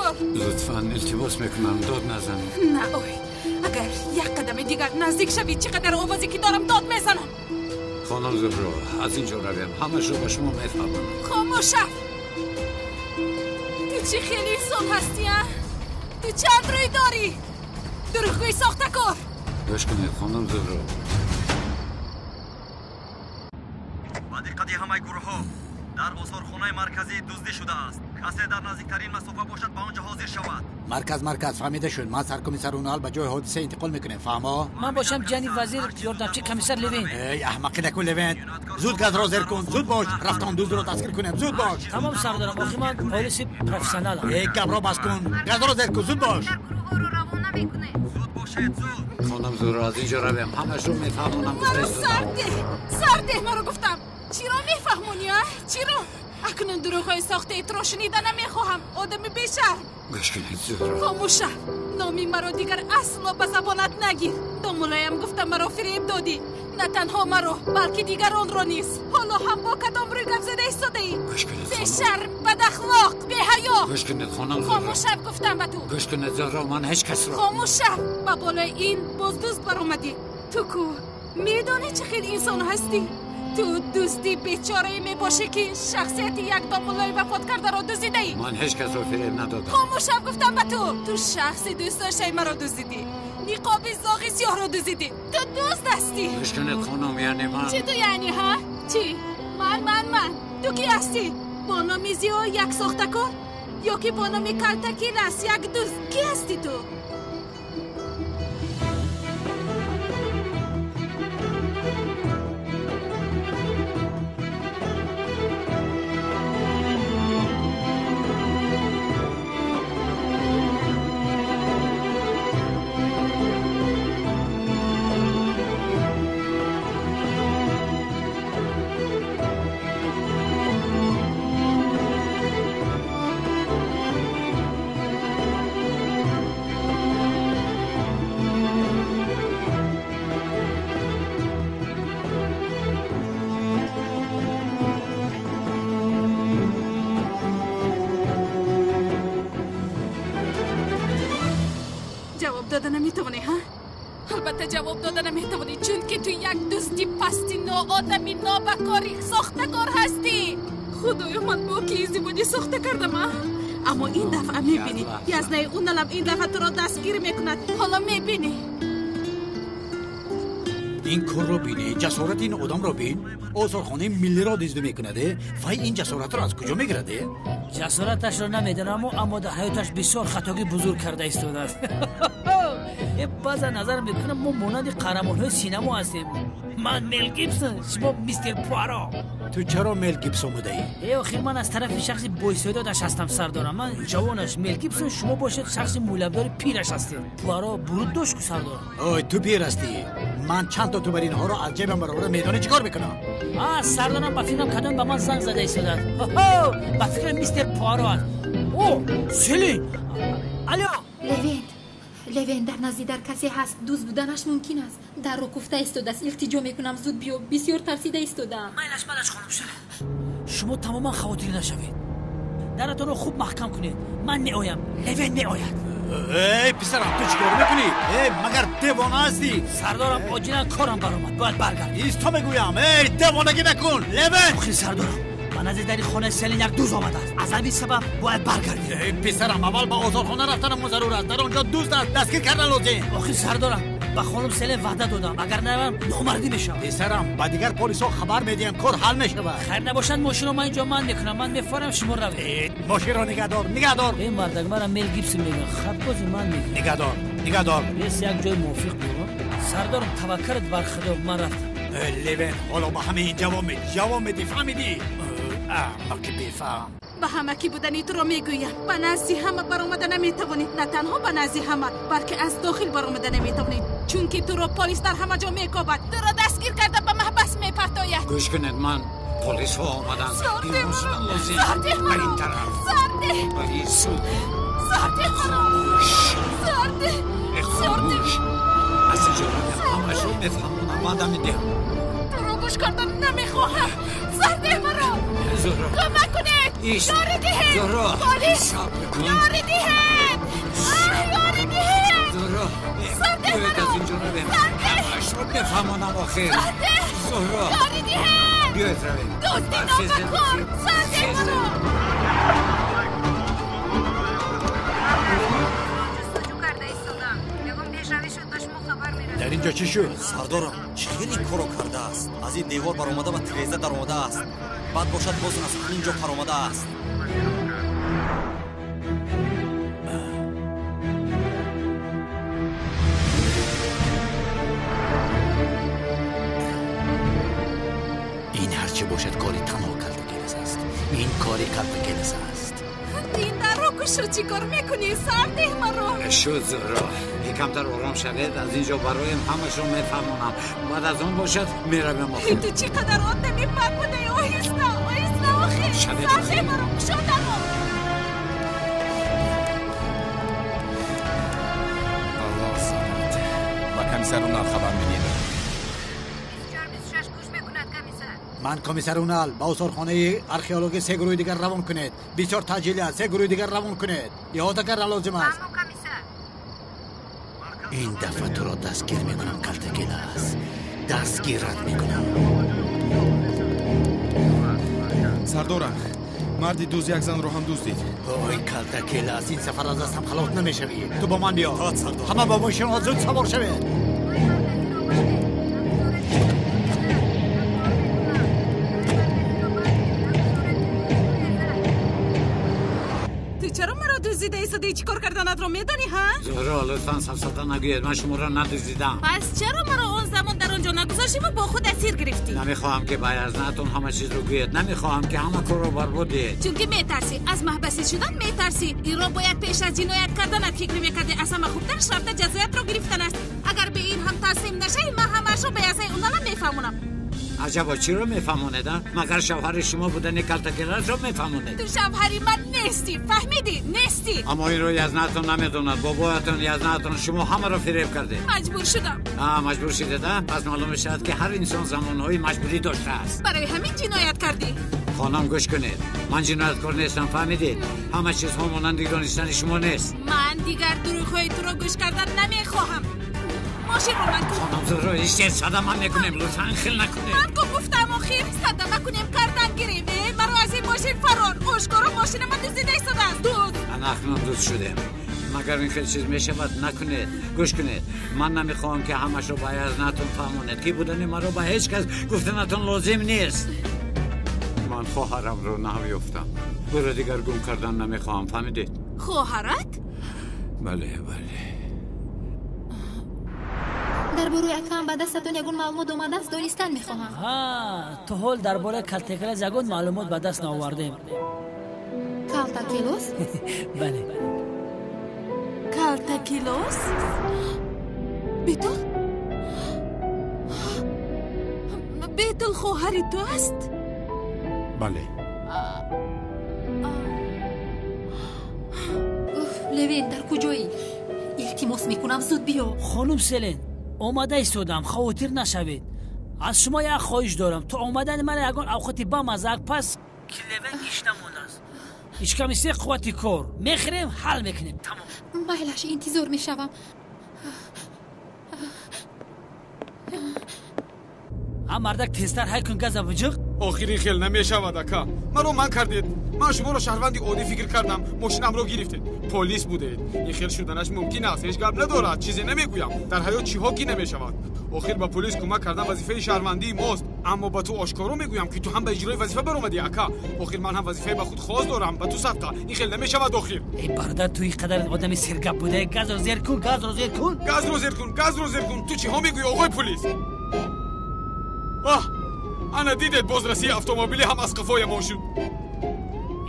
сохтакор. Лутфан илтимос мекунам, дод назанед. На, ой, агар як қадами дигар наздик шавӣ, чӣ қадар овозе ки дорам дод мезанам. Хонум Зуҳро, аз ин ҷо равем, ҳамашро ба шумо мефаҳмонам. Хомӯш шав! Ту чӣ хеле инсон ҳастӣ, а? Ту чанд рӯй дорӣ? Дурӯғгӯи сохтакор! Гӯш кунед, хонум Зуҳро. Ба диққати ҳамаи гурӯҳҳо, дар осорхонаи марказӣ дуздӣ шудааст. Касе дар наздиктарин масофа бошад, ба он ҷо ҳозир шавад. Марказ, марказ, фаҳмида шуд. Ман саркомиссар Унал ба ҷои ҳодиса интиқол мекунем, фаҳмо? Ман бошам ҷани вазир, ёрдамчи комиссар Левин. Эй, аҳмақӣ накун, Левент. Зуд газро зер кун, зуд бош. Рафтан дуздро дастгир кунем, зуд бош. Тамом сардарам, охи ман полиси профессионалам. Эй, гапро бас кун, газро зер кун, зуд бош. Равона мекунем. Зуд бошед, зуд. Хонум Зуҳро, аз ин ҷо равем, ҳамашро мефаҳмонам. Маро сардеҳ, сардеҳ маро гуфтам. Чиро мефаҳмонӣ, а? Чиро? Акнун дурӯғҳои сохтаи туро шунида намехоҳам, одами бешарм. Гӯш кунед, Зуҳро. Хомӯш шав. Номи маро дигар асло ба забонат нагир. Домулоям гуфта маро фиреб додӣ. На танҳо маро, балки дигаронро низ. Ҳоло ҳам бо кадом рӯй гап зада истодаӣ? Гӯш кунед, хонум. Бешарм, бадахлоқ, беҳаё. Гӯш кунед, хонум Зуҳро. Хомӯш шав гуфтам ба ту. Гӯш кунед, Зуҳро, ман ҳеҷ касро. Хомӯш шав. Ба болои ин боз дузд баромадӣ. Ту ку медонӣ чӣ хел инсон ҳастӣ? Ту дузди бечорае мебошӣ, ки шахсияти як домуллои вафот кардаро дуздидаӣ. Ман ҳеҷ касро фиреб надодам. Хомӯш шав гуфтам ба ту. Ту шахси дӯстдоштаи маро дуздидӣ. Ниқоби зоғи сиёҳро дуздидӣ. Ту дузд ҳастӣ. Гӯш кунед, хонум, яъне ман. Чӣ ту яъне, ҳа? Чӣ? Ман, ман, ман. Ту кӣ ҳастӣ? Бо номи Зиё як сохтакор? Ё ки бо номи Калтакилас як дузд? Кӣ ҳастӣ ту? Ҷавоб дода наметавонӣ, ҳа? Албатта ҷавоб дода наметавонӣ, чунки ту як дузди пасти ноодами нобакори сохтакор ҳастӣ. Худоё, ман бо ки издивоҷи сохта кардам, а? Аммо ин дафъа мебинӣ, язнаи уналам ин дафъа туро дастгир мекунад. Ҳоло мебинӣ. Ин корро бинӣ, ҷасорати ин одамро бин. Осорхонаи миллиро дуздӣ мекунад, вай ин ҷасоратро аз куҷо мегирад? Ҷасораташро намедонаму, аммо дар ҳаёташ бисёр хатогӣ бузург карда истодааст. Баъзан назар мекунам, мо монанди қаҳрамонҳои синамо ҳастем. Ман Мел Гибсон, шумо мистер Пуаро. Ту чаро Мел Гибсон будаӣ? Э, охир ман аз тарафи шахси боистеъдодаш ҳастам, сардорам. Ман ҷавонаш Мел Гибсон, шумо бошед шахси мӯйлабдори пираш ҳастед. Пуаро буруд дошт ку, сардорам. Ой, ту пир ҳастӣ. Ман чанд то тубаринҳоро аз ҷебам бароварда медонӣ чӣ кор мекунам? А, сардорам, ба фикрам кадом ба ман занг зада истодааст. Ба фикрам мистер Пуаро аст. О, Селин! Алё! Левент, Левент, дар назди дар касе ҳаст. Дузд буданаш мумкин аст. Дарро куфта истодааст. Илтиҷо мекунам, зуд биё. Бисёр тарсида истодаам. Майлаш, майлаш, хонум Шара. Шумо тамоман хавотир нашавед. Даратонро хуб маҳкам кунед. Ман меоям. Левент меояд. Эй, писарам, ту чӣ кор мекунӣ? Эй, магар девона ҳастӣ? Сардорам, оҷилан корам баромад, бояд баргардам. Исто мегӯям. Эй, девонагӣ накун, Левент! Охир сардорам, ба назди дари хонаи Селин як дузд омадааст. Аз ҳамин сабаб бояд баргардем. Эй, писарам, аввал ба осорхона рафтанам зарур аст. Дар он ҷо дузд аст, дастгир кардан лозим. Охир сардорам, ба хонум Селин ваъда додам, агар наравам номардӣ мешавам. Писарам, ба дигар полисҳо хабар медиҳам, кор ҳал мешавад. Хайр набошад, мошинро ман инҷо ман мекунам. Ман мефорам, шумо равед. Мошинро нигаҳдор, нигаҳдор. Э, мардак, мара Мел Гибсон мегӯянд. Хатбози ман мегӯянд. Нигаҳдор, нигаҳдор. Бес як ҷои мувофиқ биёбам. Сардорам, таваккалат бар Худо, ман рафтам. Левент, ҳоло ба ҳамаи ин ҷавоб медӣ, ҷавоб медӣ, фаҳмидӣ? Аҳмақи бефаҳм. Ба ҳама кӣ будани туро мегӯям. Ба назди ҳама баромада наметавонӣ. На танҳо ба назди ҳама, балки аз дохил баромада наметавонӣ, чунки туро полис дар ҳама ҷо мекобад. Туро дастгир карда ба маҳбас мепартояд. Гӯш кунед, ман полисҳо омаданд. Берун шудан лозим. Ба ин тараф, ба ин сӯ. Хомӯш. Хомӯш, аз ин ҷо равем, ҳамашро мефаҳмонам, ваъда медиҳам. Туро гӯш кардан намехоҳам. Сарде маро. Зуҳро. Кӯмак кунед. Ёрӣ диҳед. Зуҳро. Полис. Сабр кун. Ёрӣ диҳед. Ёрӣ диҳед. Зуҳро. Сарде маро. Аз инҷо равем. Ҳамашро бифаҳмонам охир. Сарде. Зуҳро. Ёрӣ диҳед. Биёед равем. Дузди нобакор. Сарде маро. Дар инҷо чӣ шуд? Сардорам, чӣ хеле корро кардааст. Аз ин девор баромада ва тиреза даромадааст. Баъд бошад боз аз ҳамин ҷо паромадааст. Ин ҳарчи бошад кори танҳо Калтакелес аст. Ин кори Калтакелес аст. Ин дарро кушо, чӣ кор мекунӣ? Сардеҳ маро. Шуд, Зуҳро. Камтар ором шавед, аз инҷо бароям ҳамашро мефаҳмонам. Баъд аз он бошад меравем охир. Ту чӣ қадар одами бад будаӣ? Оҳиста, оҳиста охир. Сардеҳ маро, кушо дарро. Аллоҳ саломат. Ба комиссар Унал хабар медиҳем. Ман комиссар Унал, ба осорхонаи археологӣ се гурӯҳи дигар равон кунед. Бисёр таъҷил аст, се гурӯҳи дигар равон кунед. Иҳота кардан лозим аст. Ин дафъа туро дастгир мекунам, Калтакелас. Дастгират мекунам. Сардорам, марди дузд як занро ҳам дуздид. Ой, Калтакелас, ин сафар аз дастам халос намешавӣ. Ту бо ман биё. Ҳама бо мошинҳо зуд савор шавед. Чаро маро дуздида истодаӣ? Чӣ кор карданатро медонӣ, ҳа? Зуҳро, лутфан сафсата нагӯед, ман шуморо надуздидам. Пас чаро маро он замон дар он ҷо нагузоштиву бо худ асир гирифтӣ? Намехоҳам ки ба язнатон ҳама чизро гӯед. Намехоҳам ки ҳама корро барбод диҳед. Чунки метарсӣ, аз маҳбасӣ шудан метарсӣ. Инро бояд пеш аз ҷиноят карданат фикр мекардӣ. Аз ҳама хубтараш рафта ҷазоятро гирифтан аст. Агар бе ин ҳам таслим нашавӣ, ман ҳамаашро ба язаи Уналам мефаҳмонам. Аҷабо, чиро мефаҳмонед, а? Магар шавҳари шумо будани Калтакеласро мефаҳмонед? Ту шавҳари ман нестӣ, фаҳмидӣ? Нестӣ. Аммо инро язнатон намедонад. Бобоятон, язнатон, шумо ҳамаро фиреб кардед. Маҷбур шудам. Маҷбур шудед, а? Пас маълум мешавад, ки ҳар инсон замонҳои маҷбурӣ доштааст. Барои ҳамин ҷиноят кардӣ. Хонам, гӯш кунед. Ман ҷинояткор нестам, фаҳмидед? Ҳама чизҳо монанди донистани шумо нест. Ман дигар дурӯғҳои туро гӯш кардан намехоҳам. Мошинро ман кун. Хонам Зуҳро, ҳеҷ садама мекунем. Лутфан хил накунед. Ман ку гуфтам охир садама кунем, кардан гирем. Маро аз ин мошин фарор. Ошкоро мошина ман дуздида истодааст. Дузд. Ана акнун дузд шудем. Магар ин хел чиз мешавад? Накунед. Гӯш кунед. Ман намехоҳам ки ҳамашро ба язнатон фаҳмонед. Ки будани маро ба ҳеҷ кас гуфтанатон лозим нест. Ман хоҳарамро наёфтам. Ӯро дигар гум кардан намехоҳам, фаҳмидед? Хоҳарат? Бале, бале. Дар бораи акам ба дастатон ягон маълумот омадааст, донистан мехоҳам. Ҳа, то ҳол дар бораи Калтакелас ягон маълумот ба даст наовардем. Калтакелос? Бале. Калтакелос? Бетул? Бетул хоҳари ту аст? Бале. Уф, Левен, дар куҷоӣ? Илтимос мекунам, зуд биё. Хонум Селен, омада истодам, хавотир нашавед. Аз шумо як хоҳиш дорам. То омадани ман ягон авқоти бамазак пас ки Левен гишна мондааст. Ҳеҷками се қуввати кор мехӯрем, ҳал мекунем. Тамом. Майлаш, интизор мешавам. Ҳа, мардак, тезтар ҳай кун газа буҷиқ. Охир ин хел намешавад, ака. Маро ман кардед. Ман шуморо шаҳрванди оддӣ фикр кардам. Мошинамро гирифтед. Полис будед. Ин хел шуданаш мумкин аст. Ҳеҷ гап надорад. Чизе намегӯям. Дар ҳаёт чиҳо ки намешавад. Охир ба полис кӯмак кардан вазифаи шаҳрвандии мост. Аммо ба ту ошкоро мегӯям, ки ту ҳам ба иҷрои вазифа баромадӣ, ака. Охир ман ҳам вазифаи ба худ хос дорам. Ба ту садқа. Ин хел намешавад охир. Эй бародар, ту ин қадар одами сергап будаe. Газро зер кун, газро зер кун. Газро зер кун, газро зер кун. Ту чиҳо мегӯӣ, оғои полис? Оҳ, ана дидед, бозрасии автомобилӣ ҳам аз қафоямон шуд.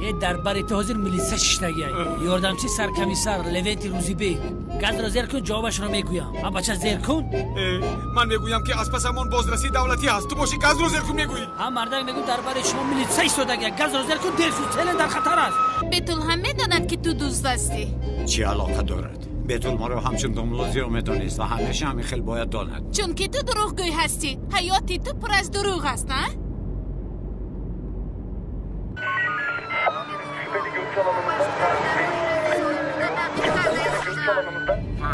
Э, дар бари ту ҳозир милиса шиштагиай. Ёрдамчи саркомиссар Левенти Рӯзибек. Газро зер кун, ҷавобашро мегӯям. Ҳа, бача, зер кун. Ман мегӯям, ки аз пасамон бозрасии давлатӣ ҳаст. Ту бошӣ газро зер кун мегӯӣ. Ҳа, мардак, мегӯм дар бари шумо милиса истодагиай. Газро зер кун, дер шуд. Селен дар хатар аст. Бетул ҳам медонад, ки ту дузд ҳастӣ. Чӣ алоқа дорад? Бетул маро ҳамчун домла зиё медонист ва ҳамеша ҳамин хел бояд донад. Чунки ту дурӯғгӯй ҳастӣ. Ҳаёти ту пур аз дурӯғ аст, на?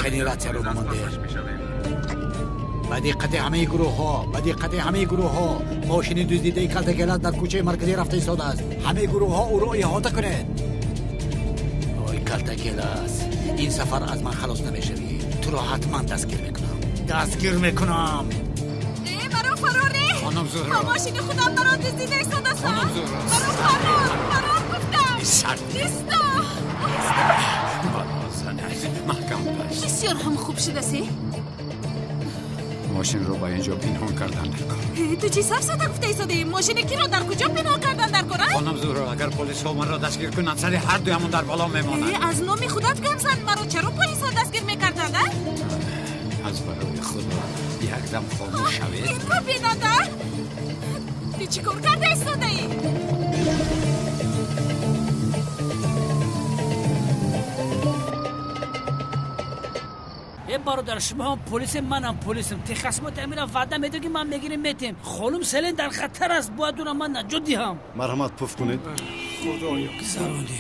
Генератсияро ба ман деҳ. Ба диққати ҳамаи гурӯҳҳо, ба диққати ҳамаи гурӯҳҳо. Мошини дуздидаи Калтагелас дар кӯчаи марказӣ рафта истодааст. Ҳамаи гурӯҳҳо ӯро иҳота кунед. Ой, Калтагелас, ин сафар аз ман халос намешавӣ. Туро ҳатман дастгир мекунам. Дастгир мекунам. Э, маро фароре! Хонум Зуҳро! Мошини худам маро дуздида истодааст. Хонум Зуҳро! Маро фарор! Фарор гуфтам! Исто! Маҳкам будааст. Бисёр ҳам хуб шудасе. Мошинро ба ин ҷо пинҳон кардан дар кор. Ту чӣ сафсата гуфта истодаӣ? Мошини киро дар куҷо пинҳон кардан дар кор, а? Хонум Зуҳро, агар полисҳо маро дастгир кунанд, сари ҳар дуямон дар бало мемонанд. Аз номи худат гап зан. Маро чаро полисҳо дастгир мекарданд, а? Аз барои худо якдам хомӯш шавед. Инро бинанда! Ту чӣ кор карда истодаӣ? Э бародар, шумо ҳам полисем, ман ҳам полисем. Техасмоти амира ваъда медод, ки ман мегирем метем. Хонум Селен дар хатар аст, бояд ӯро ман наҷот диҳам. Марҳамат, пуф кунед. Худоё, гузаронӣ.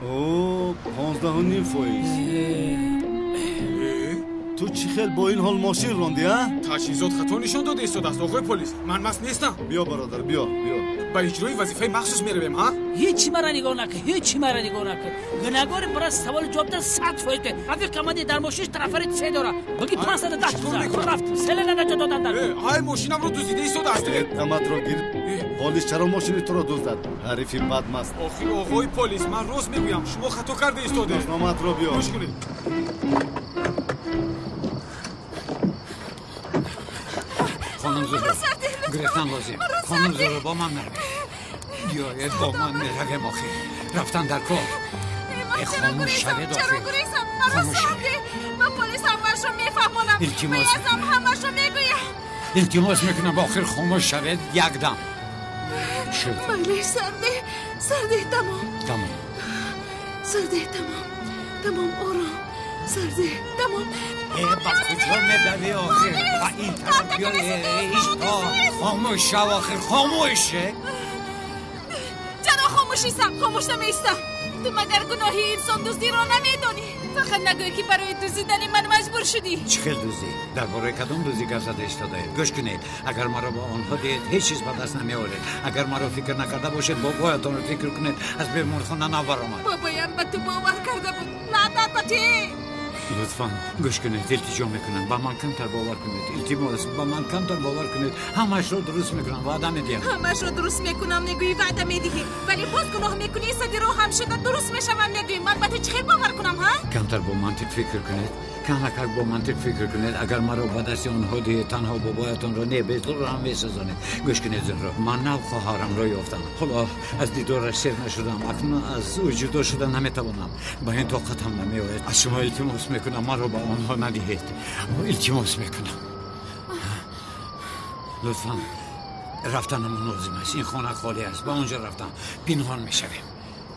О, 15.5%. Ту чӣ хел бо ин ҳол мошин рондӣ, а? Таҷҳизот хато нишон дода истодааст, оғои полис. Ман маст нестам. Биё, бародар, биё, биё. Ба иҷрои вазифаи махсус меравем, ҳа? Ҳечи мара нигоҳ накун, ҳечи мара нигоҳ накун. Гунаҳгори бара саволи ҷавоб да 100%. Рафиқ команди дар мошинаш тарафари се дора. Буги 510 бизан. Рафт, Селена наҷот додан дар. Ҳай, мошинамро дуздида истодааст. Даматро гир. Полис чаро мошини туро дуздад? Ҳарифи бадмаст. Охир, оғои полис, ман рост мегӯям, шумо хато карда истодед. Номатро биё. Гӯш кунед. Хонум Зуҳро, гирифтан лозим. Хонум Зуҳро, бо ман меравед. Биёед, бо ман меравем охир. Рафтан дар кор. Э, хомӯш шавед охир. Хомӯш шавед. Ба полис ҳамаашро мефаҳмонам. Илтимос. Боязам ҳамаашро мегӯям. Илтимос мекунам, охир хомӯш шавед якдам. Шуд. Майли, сарде, сарде, тамом. Тамом. Сарде, тамом. Тамом, ором. Сарде, тамом. Э, ба куҷо медавӣ охир? Ба ин тараф биё, исто. Хомӯш шав охир, хомӯш. Чаро хомӯшистам? Хомӯш намеистам. Ту магар гуноҳи инсондуздиро намедонӣ? Фақат нагӯй, ки барои дуздидани ман маҷбур шудӣ. Чӣ хел дуздӣ? Дар бораи кадом дуздӣ гап зада истодаед? Гӯш кунед, агар маро ба онҳо диҳед, ҳеҷ чиз ба даст намеоред. Агар маро фикр накарда бошед, бобоятонро фикр кунед, аз беморхона набаромад. Бобоям ба ту бовар карда буд. Лаънат ба ту! Лутфан гӯш кунед, илтиҷо мекунам, ба ман камтар бовар кунед. Илтимос, ба ман камтар бовар кунед. Ҳамаашро дуруст мекунам, ваъда медиҳам. Ҳамаашро дуруст мекунам, мегӯӣ, ваъда медиҳӣ, вале боз гуноҳ мекунӣ, сади роҳ ҳам шуда дуруст мешавам мегӯӣ. Ман ба ту чӣ хел бовар кунам, ҳа? Камтар бо мантиқ фикр кунед. Камакак бо мантиқ фикр кунед. Агар маро ба дасти онҳо диҳед, танҳо бобоятонро не, Бетулро ҳам месӯзонед. Гӯш кунед, Зуҳро, ман нав хоҳарамро ёфтам. Ҳоло аз дидораш сер нашудам. Акнун аз ӯ ҷудо шуда наметавонам. Ба ин тоқатам намеояд. Аз шумо илтимос мекунам, маро ба онҳо надиҳед. Илтимос мекунам. Лутфан, рафтанамон лозим аст. Ин хона холӣ аст. Ба он ҷо рафтам, пинҳон мешавем.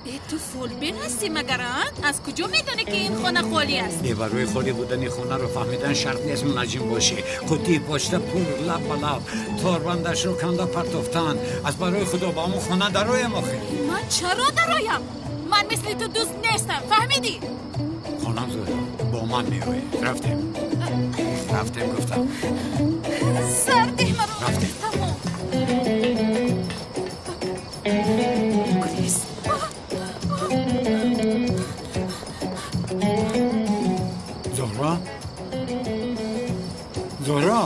Э, ту фолбин ҳастӣ магар, а? Аз куҷо медонӣ, ки ин хона холӣ аст? Э, барои холӣ будани хонаро фаҳмидан шарт нест мунаҷҷим бошӣ. Қуттии почта пур лаб ба лаб, торбандашро канда партофтан. Аз барои худо ба он хона дароем охир. Ман чаро дароям? Ман мисли ту дузд нестам, фаҳмидӣ? Хонам Зуҳро, бо ман меоед. Рафтем. Рафтем, гуфтам. Сарде маро. Рафтем. Тамом. Гурез. Зуҳро? Зуҳро?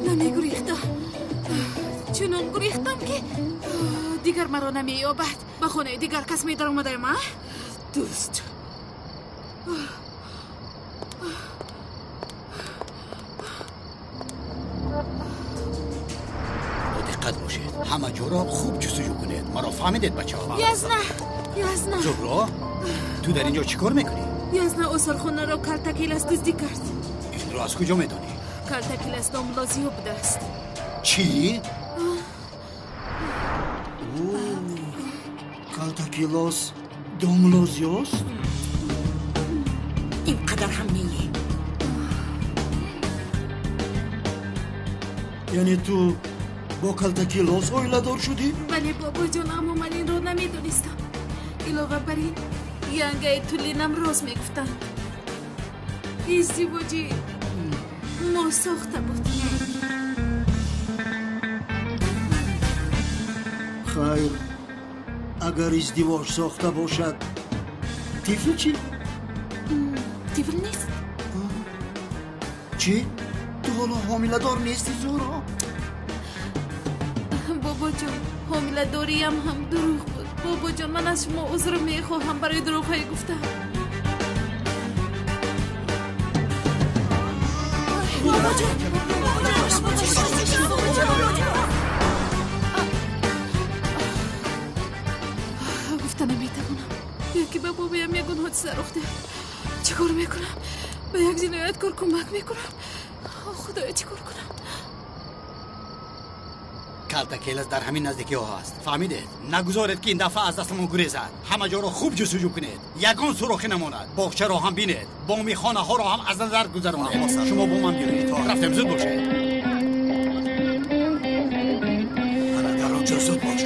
Намегурехтам. Чунон гурехтам, ки дигар маро намеёбад. Ба хонаи дигар кас медаромадаем, а? Дӯст. Бо диққат бошед. Ҳама ҷоро хуб ҷустуҷӯ кунед. Маро фаҳмидед, бачаҳо? Язна, Язна. Зуҳро, ту дар инҷо чӣ кор мекунӣ? Язна, осорхонаро Калтакелас дуздӣ кард. Инро аз куҷо медонӣ? Калтакелас домлозиё будааст. Чӣ? Калтакелос домлозиёст? Ин қадар ҳам не. Яъне ту бо Калтакелос оиладор шудӣ? Бале, бобоҷон, аммо ман инро намедонистам. Илова бар ин, янгаи Тулинам роз мегуфтанд. Издивоҷи мо сохта буд. Хайр, агар издивоҷ сохта бошад, тифл чӣ? Тифл нест. Чӣ? Ту ҳоло ҳомиладор нестӣ, Зуҳро? Бобоҷон, ҳомиладориям ҳам дурӯғ буд. Бобоҷон, ман аз шумо узр мехоҳам барои дурӯғҳое гуфтам. Гуфта наметавонам. Яке ба бобоям ягон ҳодиса рух диҳад. Чӣ кор мекунам? Ба як ҷинояткор кӯмак мекунам? Худоё, чӣ кор кунам? Калтакелас дар ҳамин наздикиҳо ҳаст. Фаҳмидед? Нагузоред, ки ин дафъа аз дастамон гурезад. Ҳама ҷоро хуб ҷустуҷӯ кунед. Ягон сурохӣ намонад. Боғчаро ҳам бинед. Боми хонаҳоро ҳам аз назар гузаронед. Шумо бо ман биёед. Рафтем, зуд бошед. Ана дар он ҷо зуд бош.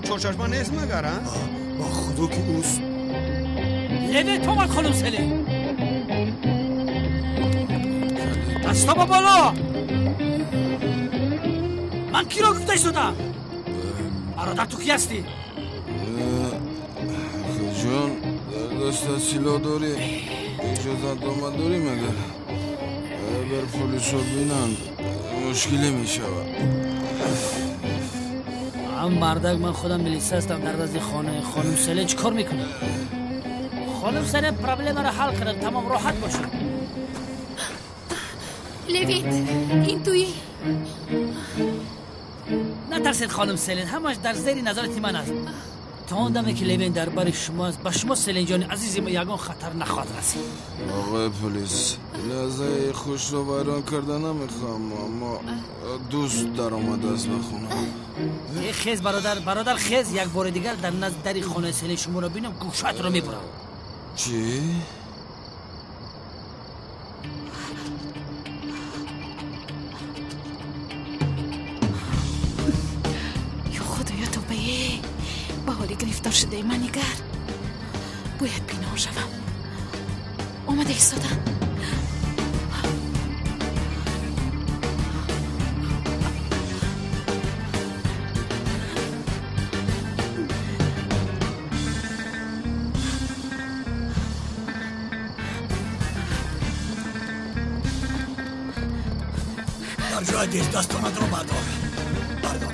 Чорчашма нест магар, а? Ба худо ки ӯст. Левент омад, хонум Селин. Дасто ба боло! Ман киро гуфта истодам? Бародар, ту кӣ ҳастӣ? Акаҷон, дар дастат силоҳ дорӣ? Иҷозатнома дорӣ магар? Агар полисҳо бинанд, мушкиле мешавад. Ам мардак, ман худам милиса ҳастам. Дар назди хонаи хонум Селен чӣ кор мекунӣ? Хонум Селен проблемаро ҳал кардам, тамом, роҳат бошед. Левент, ин туӣ? Натарсед, хонум Селен, ҳамаш дар зери назорати ман аст. То он даме ки Левент дар бари шумо аст, ба шумо, Селенҷони азизи ма, ягон хатар нахоҳад расид. Оғои полис, лаҳзаи хушро вайрон карда намехоҳам, аммо дӯст даромадааст ба хона. Хез, бародар, бародар, хез. Як бори дигар дар назди дари хонаи Селен шуморо бинам, гӯшатро мебурам. Чӣ? Ё худоё, тобае! Ба ҳоли гирифтор шудаи ман нигар. Бояд пинҳон шавам. Омада истодан. Дар ҷои дез дастонатро бардор. Бардор.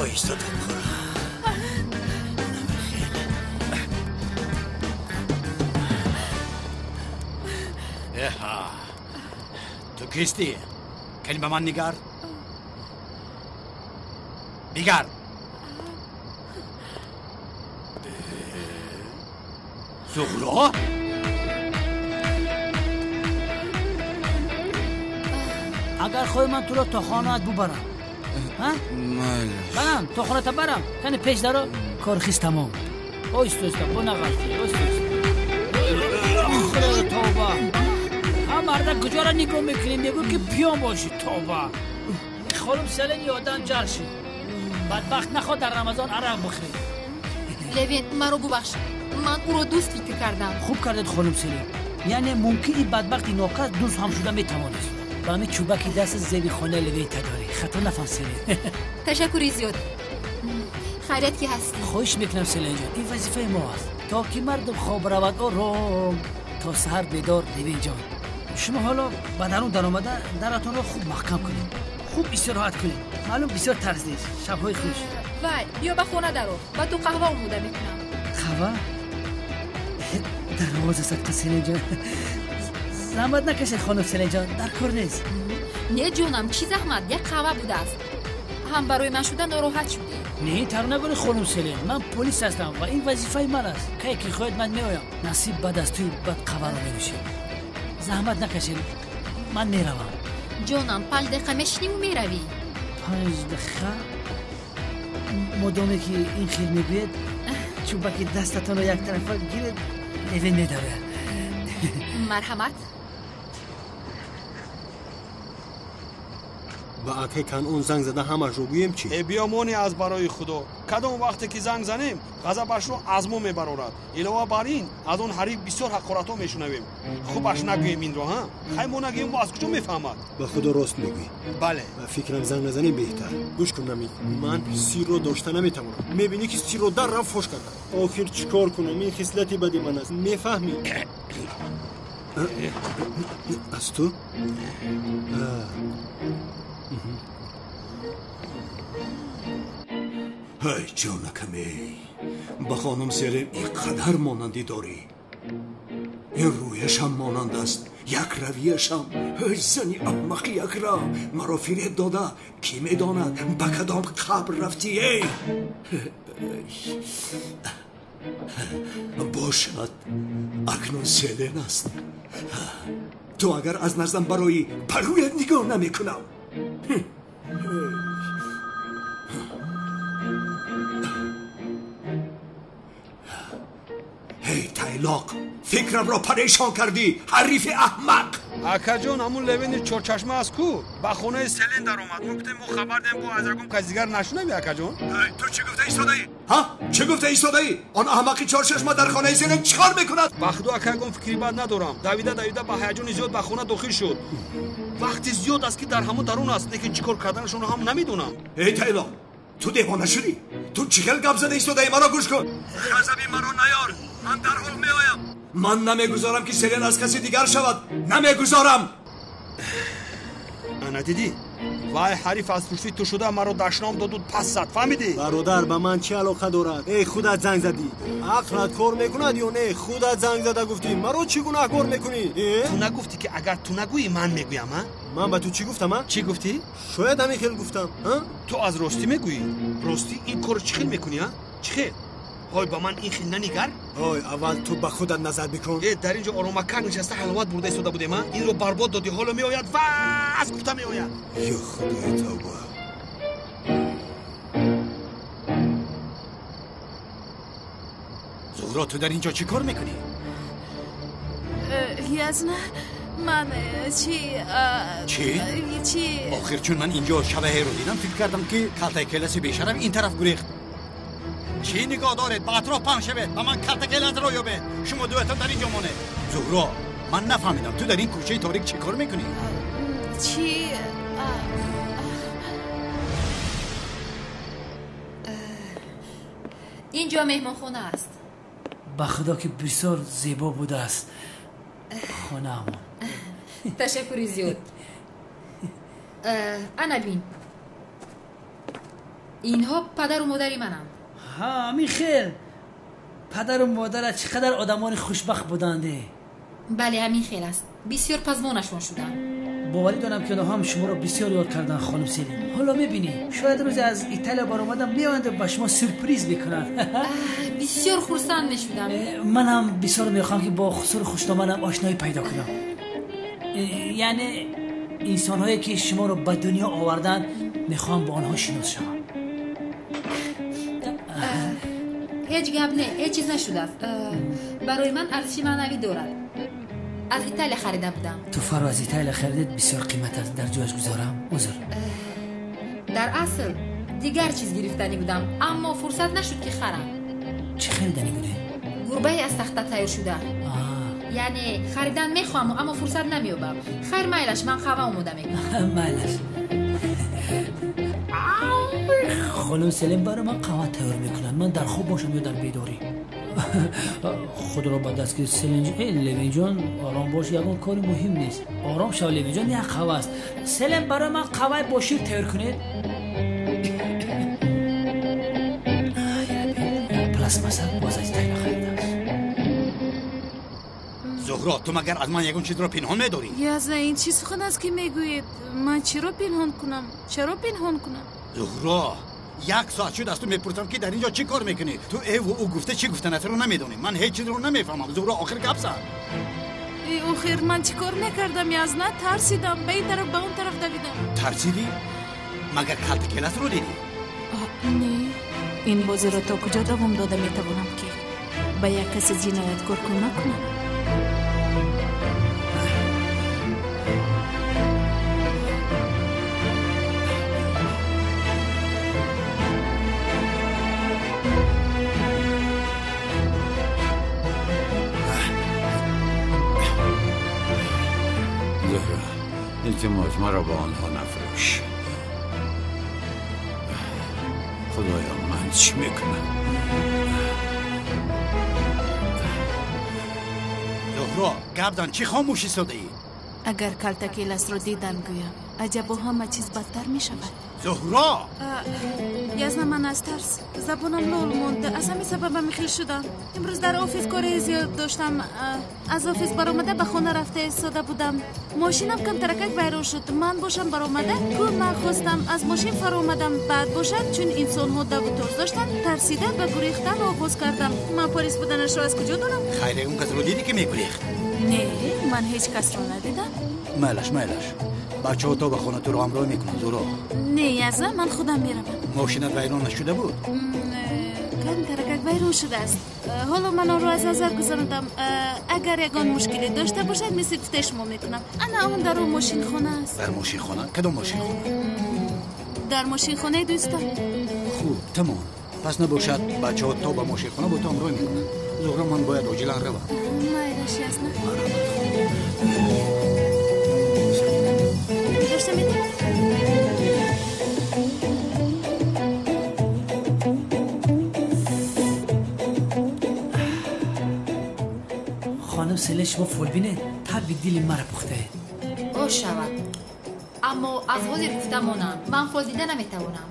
Оҳиста тоб хӯр. Эҳа, ту кистӣ? Кани ба ман нигар. Нигар. Зуҳро? Агар хоҳӣ, ман туро то хонаат бубарам. Барам, то хоната барам. Кани пеш даро, корхиз тамом. Оҳиста оҳиста, бо нағалти, оҳиста оҳиста. Худоё, тавба! Ҳа, мардак, куҷоро нигоҳ мекунӣ? Мегӯ ки пиён бошӣ, тавба! Хонум Селен ёдам ҷал шид. Бадбахт, нахоҳ дар Рамазон арақ бихӯрӣ. Левент, маро бубахш. Ман ӯро дӯст фикр кардам. Хуб кардед, хонум Селен. Яъне мумкин ин бадбахти нокас дӯст ҳам шуда метавонист. Ба ҳамин чӯбаки даст зеби хонаи Левента дорӣ. Хато нафаҳм, Селен. Ташаккури зиёд. Хайрият ки ҳастӣ. Хоҳиш мекунам Селенҷон, ин вазифаи мо аст. То ки мардум хоб равад ором, то саҳар бедор Левинҷон. Шумо ҳоло ба дарун даромада даратонро хуб маҳкам кунед, хуб истироҳат кунед. Маълум бисёр тарс нест. Шабҳои хуш. Вай, биё ба хона даро, ба ту қаҳва омода мекунам. Қаҳва? Дарвоза садқа Селенҷон. Заҳмат накашед хонум Селенҷон, дар кор нест. Не ҷонам, чӣ заҳмат, як қаҳва будааст. Ҳам барои ман шуда нороҳат шудӣ. Не, тар нагӯред хонум Селен, ман полис ҳастам ва ин вазифаи ман аст. Кае ки хоҳед ман меоям. Насиб баъд аз туй баъд қаҳваро менӯшем. Заҳмат накашед, ман меравам. Ҷонам, 5 дақиқа мешиниму меравӣ. 5 дақиқа? Модоме ки ин хел мегӯед, чӯбаки дастатонро яктарафа гиред, Левин медавад. Марҳамат. Ба акай Канъон занг зада ҳамашро гӯем чӣ? Э биёмонӣ аз барои Худо. Кадом вақте ки занг занем, ғазабашро аз мо мебарорад. Илова бар ин, аз он ҳариф бисёр ҳақоратҳо мешунавем. Хубаш нагӯем инро, ҳа? Хай мо нагӯем, мо аз куҷо мефаҳмад? Ба Худо рост мегӯӣ. Бале. Ба фикрам занг назанем беҳтар. Гӯш кун Намид, ман сирро дошта наметавонам. Мебинӣ ки сирро дар рафт фош кардам. Охир чӣ кор кунам? Ин хислати бади ман аст. Мефаҳмӣ? Аз ту? Ҳай ҷонакаме, ба хонум Селен ин қадар монандӣ дорӣ. Ин рӯяшам монанд аст, як равияшам. Ҳай зани аҳмақи якра, маро фиреб дода, кӣ медонад ба кадом қабр рафтӣ, эй? Бошад, акнун Селен аст. Ту агар аз наздам барои ба рӯят нигоҳ намекунам. Эй тайлоқ, фикрамро парешон кардӣ, ҳарифи аҳмақ. Акаҷон, ҳамун Левини чорчашма аст ку? Ба хонаи Селен даромад. Мо гуфтем мо хабар дем, бо аз ягон кас дигар нашунавӣ, акаҷон. Ту чӣ гуфта истодаӣ? Ҳа? Чӣ гуфта истодаӣ? Он аҳмақи чорчашма дар хонаи Селен чӣ кор мекунад? Ба Худо ака, ягон фикри бад надорам. Давида давида ба ҳаяҷони зиёд ба хона дохил шуд. Вақти зиёд аст ки дар ҳамон дарун аст, лекин чӣ кор карданашонро ҳам намедонам. Эй тайлоқ, ту девона шудӣ? Ту чӣ хел гап зада истодаӣ? Маро гӯш кун. Ғазаби маро наёр, ман дарҳол меоям. Ман намегузорам ки Селен аз каси дигар шавад. Намегузорам. Ана дидӣ? Вай ҳариф аз пушти ту шуда маро дашном доду пас зад, фаҳмидӣ? Бародар, ба ман чӣ алоқа дорад? Эй, худат занг задӣ. Ақлат кор мекунад ё не? Худат занг зада гуфтӣ. Маро чӣ гунаҳкор мекунӣ? Ту нагуфтӣ ки агар ту нагӯӣ ман мегӯям, а? Ман ба ту чӣ гуфтам, а? Чӣ гуфтӣ? Шояд ҳамин хел гуфтам, а? Ту аз ростӣ мегӯӣ? Ростӣ ин корро чӣ хел мекунӣ, а? Чӣ хел? Ҳой, ба ман ин хел нанигар. Ҳой, аввал ту ба худат назар бикун. Э, дар ин ҷо оромакак нишаста ҳаловат бурда истода будем, а? Инро барбод додӣ, ҳоло меояд ва аз гуфта меояд. Ё Худои тавба. Зуҳро, ту дар ин ҷо чӣ кор мекунӣ? Язна, ман чӣ? Чӣ? Чӣ? Охир чун ман ин ҷо шабаҳеро дидам, фикр кардам ки калтаи келаси бешарам ин тараф гурехт. Чӣ нигоҳ доред? Ба атроф паҳн шавед, ба ман калтакелазро ёбед. Шумо дуятон дар ин ҷо монед. Зуҳро, ман нафаҳмидам, ту дар ин кӯчаи торик чӣ кор мекунӣ? Чӣ? Ин ҷо меҳмонхона аст. Ба Худо ки бисёр зебо будааст хонаамон. Ташаккури зиёд. Ана бин, инҳо падару модари мананд. Ҳа, ҳамин хел. Падару модарат чӣ қадар одамони хушбахт буданд. Бале, ҳамин хел аст. Бисёр пазмонашон шудам. Боварӣ дорам ки онҳо ҳам шуморо бисёр ёд карданд, хонум Селин. Ҳоло мебинӣ, шояд рӯзе аз Италия баромадам меоянд ба шумо сюрприз мекунанд. Бисёр хурсанд мешудам. Манам бисёр мехоҳам ки бо хусур хушдоманам ошноӣ пайдо кунам. Яъне инсонҳое ки шуморо ба дунё оварданд, мехоҳам бо онҳо шинос шавам. Ҳеҷ гап не, ҳеҷ чиз нашудааст. Барои ман арзиши маънавӣ дорад. Аз Италия харида будам. Туҳфаро аз Италия харидед, бисёр қимат аст. Дар ҷояш гузорам? Узр. Дар асл дигар чиз гирифтанӣ будам, аммо фурсат нашуд ки харам. Чӣ хариданӣ будед? Гурбае аз тахта тайёр шуда. Яъне харидан мехоҳам, аммо фурсат намеёбам. Хайр, майлаш, ман қаҳва омода мекунам. Майлаш. Хонум Селин барои ман қаҳва тайёр мекунад. Ман дар хоб бошам ё дар бедорӣ. Худро ба даст гир, Селин. Левинҷон, ором бош, ягон кори муҳим нест. Ором шав, Левинҷон, як қаҳва аст. Селин, барои ман қаҳваи бо шир тайёр кунед. Пластмасса боз аз тайла харидааст. Зуҳро, ту магар аз ман ягон чизро пинҳон медорӣ? Язна, ин чӣ сухан аст, ки мегӯед? Ман чиро пинҳон кунам? Чаро пинҳон кунам? Зуҳро, як соат шуд аз ту мепурсам, ки дар ин ҷо чӣ кор мекунӣ? Ту эву ӯ гуфта чӣ гуфтанатро намедонӣ. Ман ҳеҷ чизро намефаҳмам. Зуҳро, охир гап зан. Охир ман чӣ кор мекардам, Язна? Тарсидам, ба ин тараф, ба он тараф давидам. Тарсидӣ? Магар калтакеласро дидӣ? Не, ин бозиро то куҷо давом дода метавонам, ки ба як каси ҷинояткор кӯмак кунам? Зуҳро, илтимос, маро ба онҳо нафурӯш. Худоё, ман чӣ мекунам? Зуҳро, гап зан, чӣ хомӯш истодаӣ? Агар калтакеласро дидан гӯям, аҷабо ҳама чиз бадтар мешавад. Зуҳро! Язна, ман аз тарс забонам лол монд. Аз ҳамин сабаб ҳамихел шудам. Имрӯз дар офис кори зиёд доштам. Аз офис баромада ба хона рафта истода будам. Мошинам камтаракак вайрон шуд. Ман бошам баромада, ку ман хостам аз мошин фаромадам. Баъд бошад, чун инсонҳо даву тоз доштанд, тарсида ба гурехтан оғоз кардам. Ман полис буданашро аз куҷо донам? Хайр, ягон касро дидӣ, ки мегурехт? Не, ман ҳеҷ касро надидам. Майлаш, майлаш. Бачаҳо то ба хона туро ҳамроҳ мекунанд, Зуҳро. Не, Язна, ман худам меравам. Мошинат вайрон нашуда буд? Камтаракак вайрон шудааст. Ҳоло ман онро аз назар гузарондам. Агар ягон мушкиле дошта бошад, мисли гуфтаи шумо мекунам. Ана он дар он мошинхона аст. Дар мошинхона? Кадом мошинхона? Дар мошинхонаи дӯстам. Хуб, тамом. Пас набошад, бачаҳо то ба мошинхона бо ту ҳамроҳ мекунанд. Зуҳро, ман бояд оҷилан равам. Майлаш, Язна. Дошта метавонам? Хонум Селин, шумо фолбинед, таби дили маро пухтаед. О шавад, аммо аз ҳозир гуфта монам, ман фол дида наметавонам.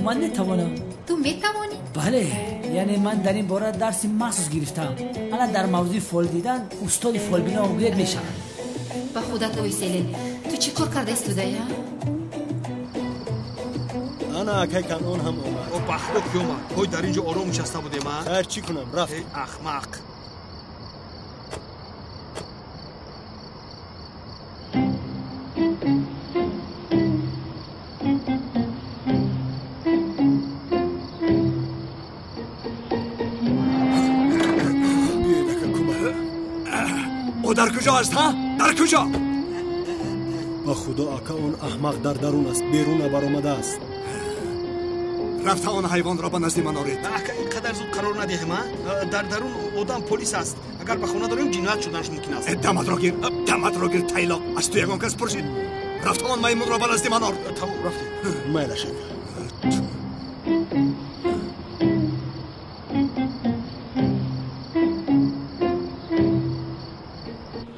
Ман метавонам. Ту метавонӣ? Бале, яъне ман дар ин бора дарси махсус гирифтам. Ана дар мавзӯи фол дидан устоди фолбино гӯяд мешавад. Ба худат ой, Селин, ту чӣ кор карда истодаи? Ана акай Канон ҳам омад. О, ба худо ки омад. Ҳой, дар ин ҷо ором нишаста будем, а? Хайр, чӣ кунам, рафт. Эй, ахмақ. Биёед, ака, кӯмак. Ӯ дар куҷо аст, ҳа? Дар куҷо? Ба худо, ака, он аҳмақ дар дарун аст, берун набаромадааст. Рафта он ҳайвонро ба назди ман оред. Ака, ин қадар зуд қарор надиҳем, а? Дар дарун одам полис аст. Агар ба хона дорем, ҷиноят шуданаш мумкин аст. Даматро гир, даматро гир, тайлоқ. Аз ту ягон кас пурсид? Рафта он маймунро ба назди ман ор. Тамом, рафтем. Майлаш, ака.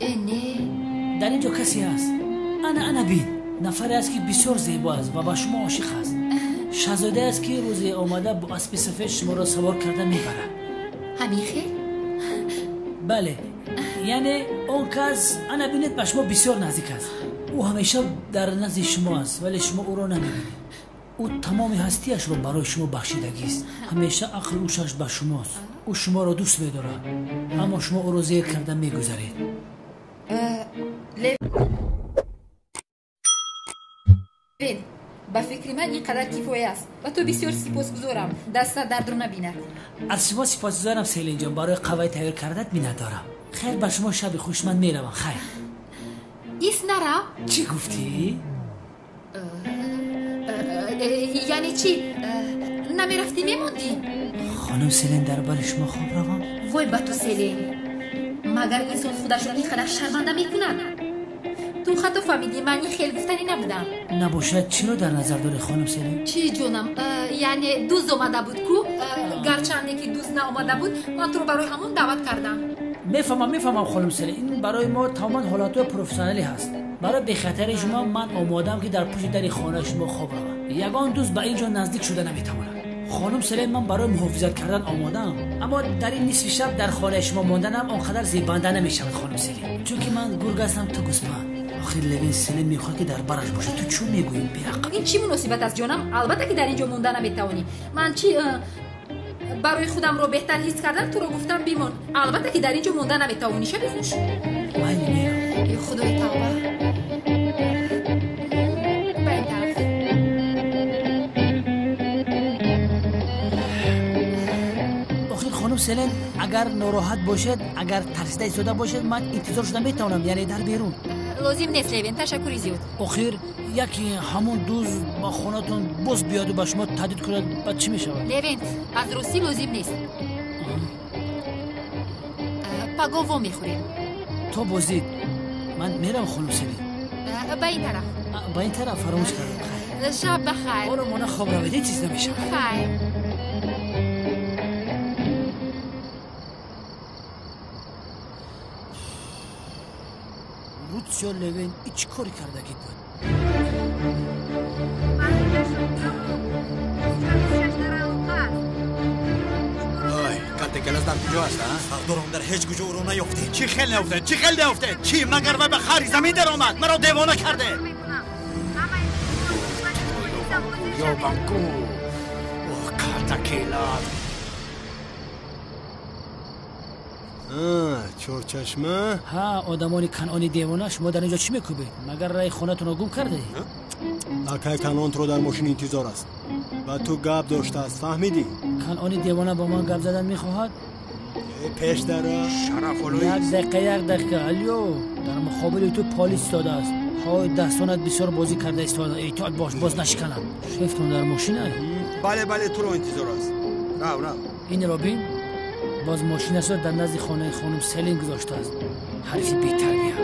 Э, не. Дар ин ҷо касе ҳаст. Ана, ана бин. Нафаре аст, ки бисёр зебо аст ва ба шумо ошиқ аст. Шаҳзодае аст, ки рӯзе омада бо аспи сафед шуморо савор карда мебарад. Ҳамин хел? Бале, яъне он кас, ана бинед, ба шумо бисёр наздик аст. Ӯ ҳамеша дар назди шумо аст, вале шумо ӯро намебинед. Ӯ тамоми ҳастиашро барои шумо бахшидагист. Ҳамеша ақлу ҳушаш ба шумост. Ӯ шуморо дӯст медорад, аммо шумо ӯро зер карда мегузаред. Левин, ба фикри ман ин қадар кифоя аст. Ба ту бисёр сипосгузорам. Дастат дардро набинад. Аз шумо сипосгузорам, Селинҷон, барои қаҳваи тайёр кардат миннатдорам. Хайр, ба шумо шаби хуш, ман меравам. Хайр. Ис нарав. Чӣ гуфтӣ? Яъне чӣ? Намерафтӣ, мемондӣ? Хонум Селин, дар бари шумо хоб равам? Вой ба ту, Селин, магар инсон худашро ин қадар шарманда мекунад? Ту хато фаҳмидӣ, ман ин хел гуфтанӣ набудам. Набошад, чиро дар назар дорӣ, хонум Селин? Чӣ ҷонам, яъне дузд омада буд ку? Гарчанде ки дузд наомада буд, ман туро барои ҳамон даъват кардам. Мефаҳмам, хонум Селин, ин барои мо тамоман ҳолатҳои профессионалӣ ҳаст. Барои бехатарии шумо ман омодаам ки дар пушти дари хонаи шумо хоб равам. Ягон дузд ба ин ҷо наздик шуда наметавонад. Хонум Селин, ман барои муҳофизат кардан омодаам, аммо дар ин нисфи шаб дар хонаи шумо монданам он қадар зебанда намешавад, хонум Селин, чунки ман гург ҳастам, ту гӯсфанд. Охир Левин Селин мехоҳад ки дар бараш бошад. Ту чӣ мегӯӣ, беақл? Ин чӣ муносибат аст, ҷонам? Албатта ки дар ин ҷо монда наметавонӣ. Ман чӣ барои худамро беҳтар ҳис кардам, туро гуфтам бимон. Албатта ки дар ин ҷо монда наметавонӣ. Шаби хуш. Майли, мерам. Эй худои тавба. Ба ин тараф. Охир хонум Селин, агар нороҳат бошед, агар тарсида истода бошед, ман интизор шуда метавонам, яъне дар берун. Лозим нест, Левин, ташаккури зиёд. Охир яке ҳамон дузд ба хонатон боз биёду ба шумо таҳдид кунад, баъд чӣ мешавад? Левин, аз ростӣ лозим нест. Паго во мехӯрем. То боздид. Ман мерам, хонум Селин. Ба ин тараф. Ба ин тараф, фаромӯш кардам. Шаб бахайр. Оромона хоб равед, ҳеҷ чиз намешавад. Хайр. Рутсио Левин ҳеҷ кори кардагӣ буд. Ой, калтакелас дар куҷо аст, а? Сардорам, дар ҳеҷ куҷо ӯро наёфтем. Чӣ хел наёфтед? Чӣ хел наёфтед? Чӣ, магар вай ба хари замин даромад? Маро девона карде. Ёбам ку. Оҳ, калтакелас. Чорчашма? Ҳа, одамони Канъони девона, шумо дар ин ҷо чӣ мекӯбед? Магар раи хонатонро гум кардаед? Акай Канъон туро дар мошин интизор аст. Ба ту гап доштааст, фаҳмидӣ? Канъони девона бо ман гап задан мехоҳад? Пеш дара. Шараф олои. Як дақиқа, як дақиқа. Алё, дар муқобили ту полис истодааст. Ҳой, дастонат бисёр бозӣ карда истода. Эҳтиёт бош, боз нашиканад. Шефтон дар мошина? Бале, бале, туро интизор аст. Рав, рав. Инро бин. Боз мошинашро дар назди хонаи хонум Селин гузоштааст. Ҳарфи бетарбия.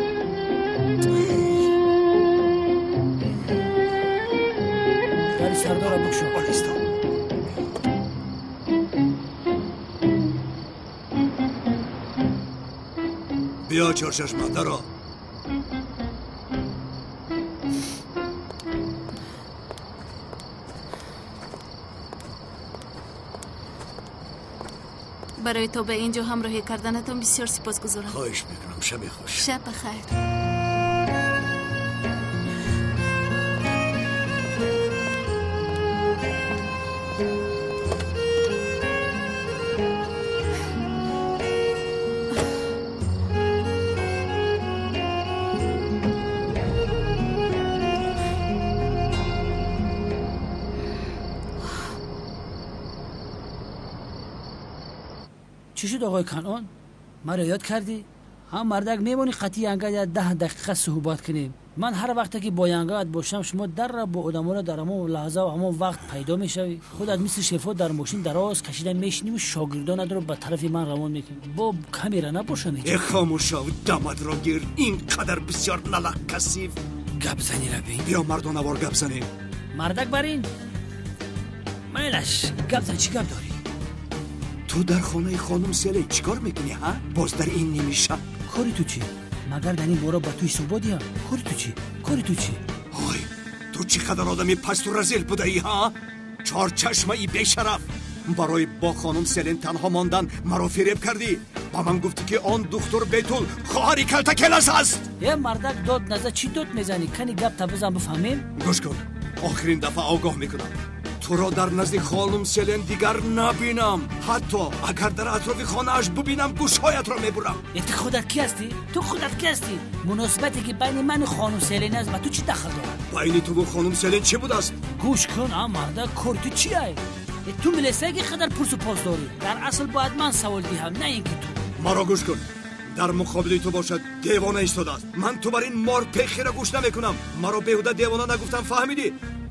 Дари сардорро бикушо. Олисто. Биё, Чорчашма, даро. Барои то ба ин ҷо ҳамроҳӣ карданатон бисёр сипосгузорам. Хоҳиш мекунам, шаби хуш. Шаб бахайр. Чӣ шуд, оғои Канъон? Маро ёд кардӣ? Ҳам мардак мемонӣ қатъи янга я 10 дақиқа суҳбат кунем. Ман ҳар вақте ки бо янгаат бошам, шумо дарра бо одаморо дар ҳамон лаҳза ва ҳамон вақт пайдо мешавӣ. Худат мисли шефо дар мошин дароз кашида мешиниву шогирдонатро ба тарафи ман равон мекунӣ. Бо камера набошам ҳеҷ. Э, хомӯшав, дамадро гир. Ин қадар бисёр налақ касиф. Гап зани, рабин. Биё мардонавор гап занем. Мардак бар ин? Майлаш, гап зан, чӣ гап дорӣ? Ту дар хонаи хонум Селин чӣ кор мекунӣ, ҳа? Боз дар ин ними шаб. Кори ту чӣ? Магар дар ин бора ба ту ҳисобот диҳам? Кори ту чӣ? Кори ту чӣ? Ой, ту чӣ қадар одами пасту разил будаӣ, ҳа? Чорчашмаи бешараф. Барои бо хонум Селин танҳо мондан маро фиреб кардӣ. Ба ман гуфтӣ ки он духтур Бетул хоҳари калтакелас аст. Е, мардак, дод наза, чӣ дод мезанӣ? Кани гапта бизан бифаҳмем? Гӯш кун, охирин дафъа огоҳ мекунам. Туро дар назди хонум Селен дигар набинам. Ҳатто агар дар атрофи хонааш бубинам, гӯшҳоятро мебурам. Э, ту худат кӣ ҳастӣ? Ту худат кӣ ҳастӣ? Муносибате ки байни ману хонум Селен аст, ба ту чӣ дахл дорад? Байни туву хонум Селен чӣ будааст? Гӯш кун, а мардак, кори ту чи ай? Ту милисае ки қадар пурсу пос дорӣ. Дар асл бояд ман савол диҳам, на ин ки ту. Маро гӯш кун. Дар муқобили ту бошад девона истодааст. Ман ту бар ин мор пехира гӯш намекунам. Маро беҳуда девона нагуфтам, фаҳмидӣ?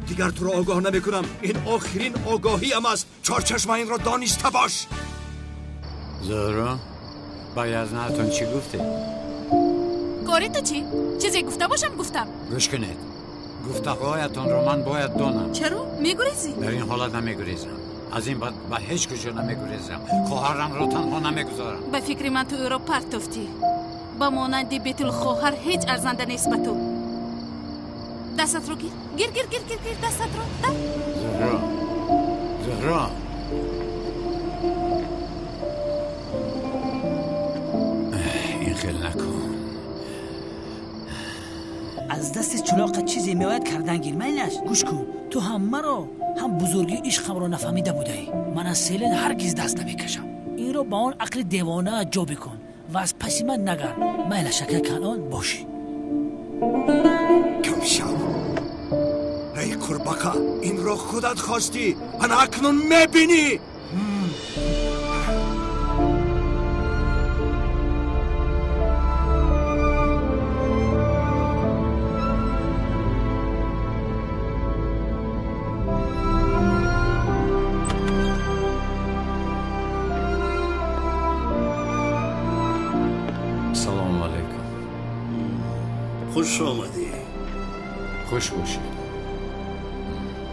Дигар туро огоҳ намекунам. Ин охирин огоҳиам аст. Чорчашма, инро дониста бош. Зуҳро, ба язнатон чӣ гуфтед? Кори Кори ту чӣ? Чизе гуфта бошам, гуфтам. Гӯш кунед, гуфтаҳоятонро ман бояд донам. Чаро? Мегурезӣ? Дар ин ҳолат намегурезам. Аз ин баъд ба ҳеҷ куҷо намегурезам. Хоҳарамро танҳо намегузорам. Ба фикри ман ту ӯро партофтӣ. Ба монанди Бетул хоҳар ҳеҷ арзанда нест ба ту. Дастатро гир. Гир, гир, гир, гир, гир, дастатро. Да. Зуҳро. Зуҳро. Ин хел накун. Аз дасти чулоқа чизе меояд кардан гир. Майлаш, гӯш кун. Ту ҳам маро, ҳам бузургии ишқамро нафаҳмида будаӣ. Ман аз Селин ҳаргиз даст намекашам. Инро ба он ақли девона ҷо бикун ва аз паси ман нагард. Майлаш, ака Канон бошӣ. Кам шав. Эй қурбақа, инро худат хостӣ. Ана акнун мебинӣ. Салому алайкум. Хуш омадӣ. Хуш бошед.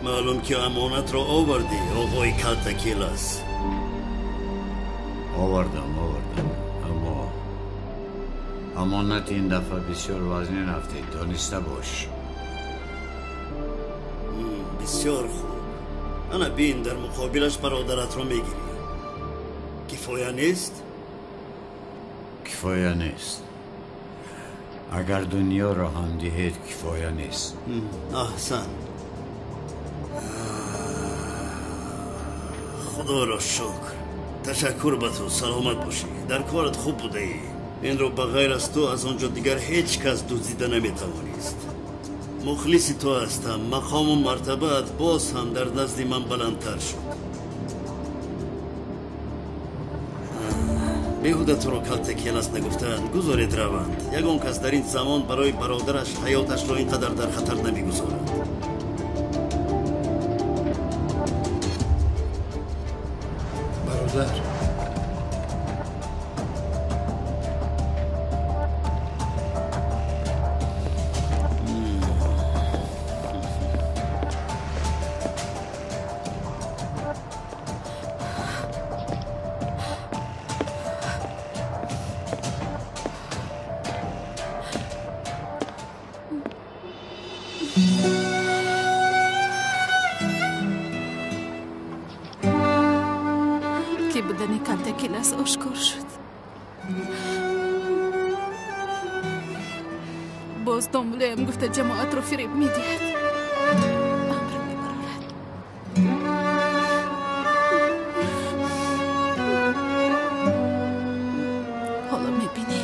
Маълум ки амонатро овардӣ, оғои Калтакелас. Овардам, овардам. Аммо амонат ин дафъа бисёр вазнин рафтед, дониста бош. Бисёр хуб. Ана бин, дар муқобилаш бародаратро мегирӣ. Кифоя нест? Кифоя нест. Агар дунёро ҳам диҳед, кифоя нест. Аҳсан. Худоро шукр. Ташаккур ба ту, саломат бошӣ. Дар корат хуб будаӣ. Инро ба ғайр аз ту аз он ҷо дигар ҳеҷ кас дуздида наметавонист. Мухлиси ту ҳастам. Мақому мартабаат боз ҳам дар назди ман баландтар шуд. Беҳуда туро Калтакелас нагуфтаанд. Гузоред раванд. Ягон кас дар ин замон барои бародараш ҳаёташро ин қадар дар хатар намегузорад. Бародар, ки будани Калтакелас ошкор шуд. Боз домулаям гуфта ҷамоатро фиреб медиҳад. Амр мебарорад. Ҳоло мебинӣ.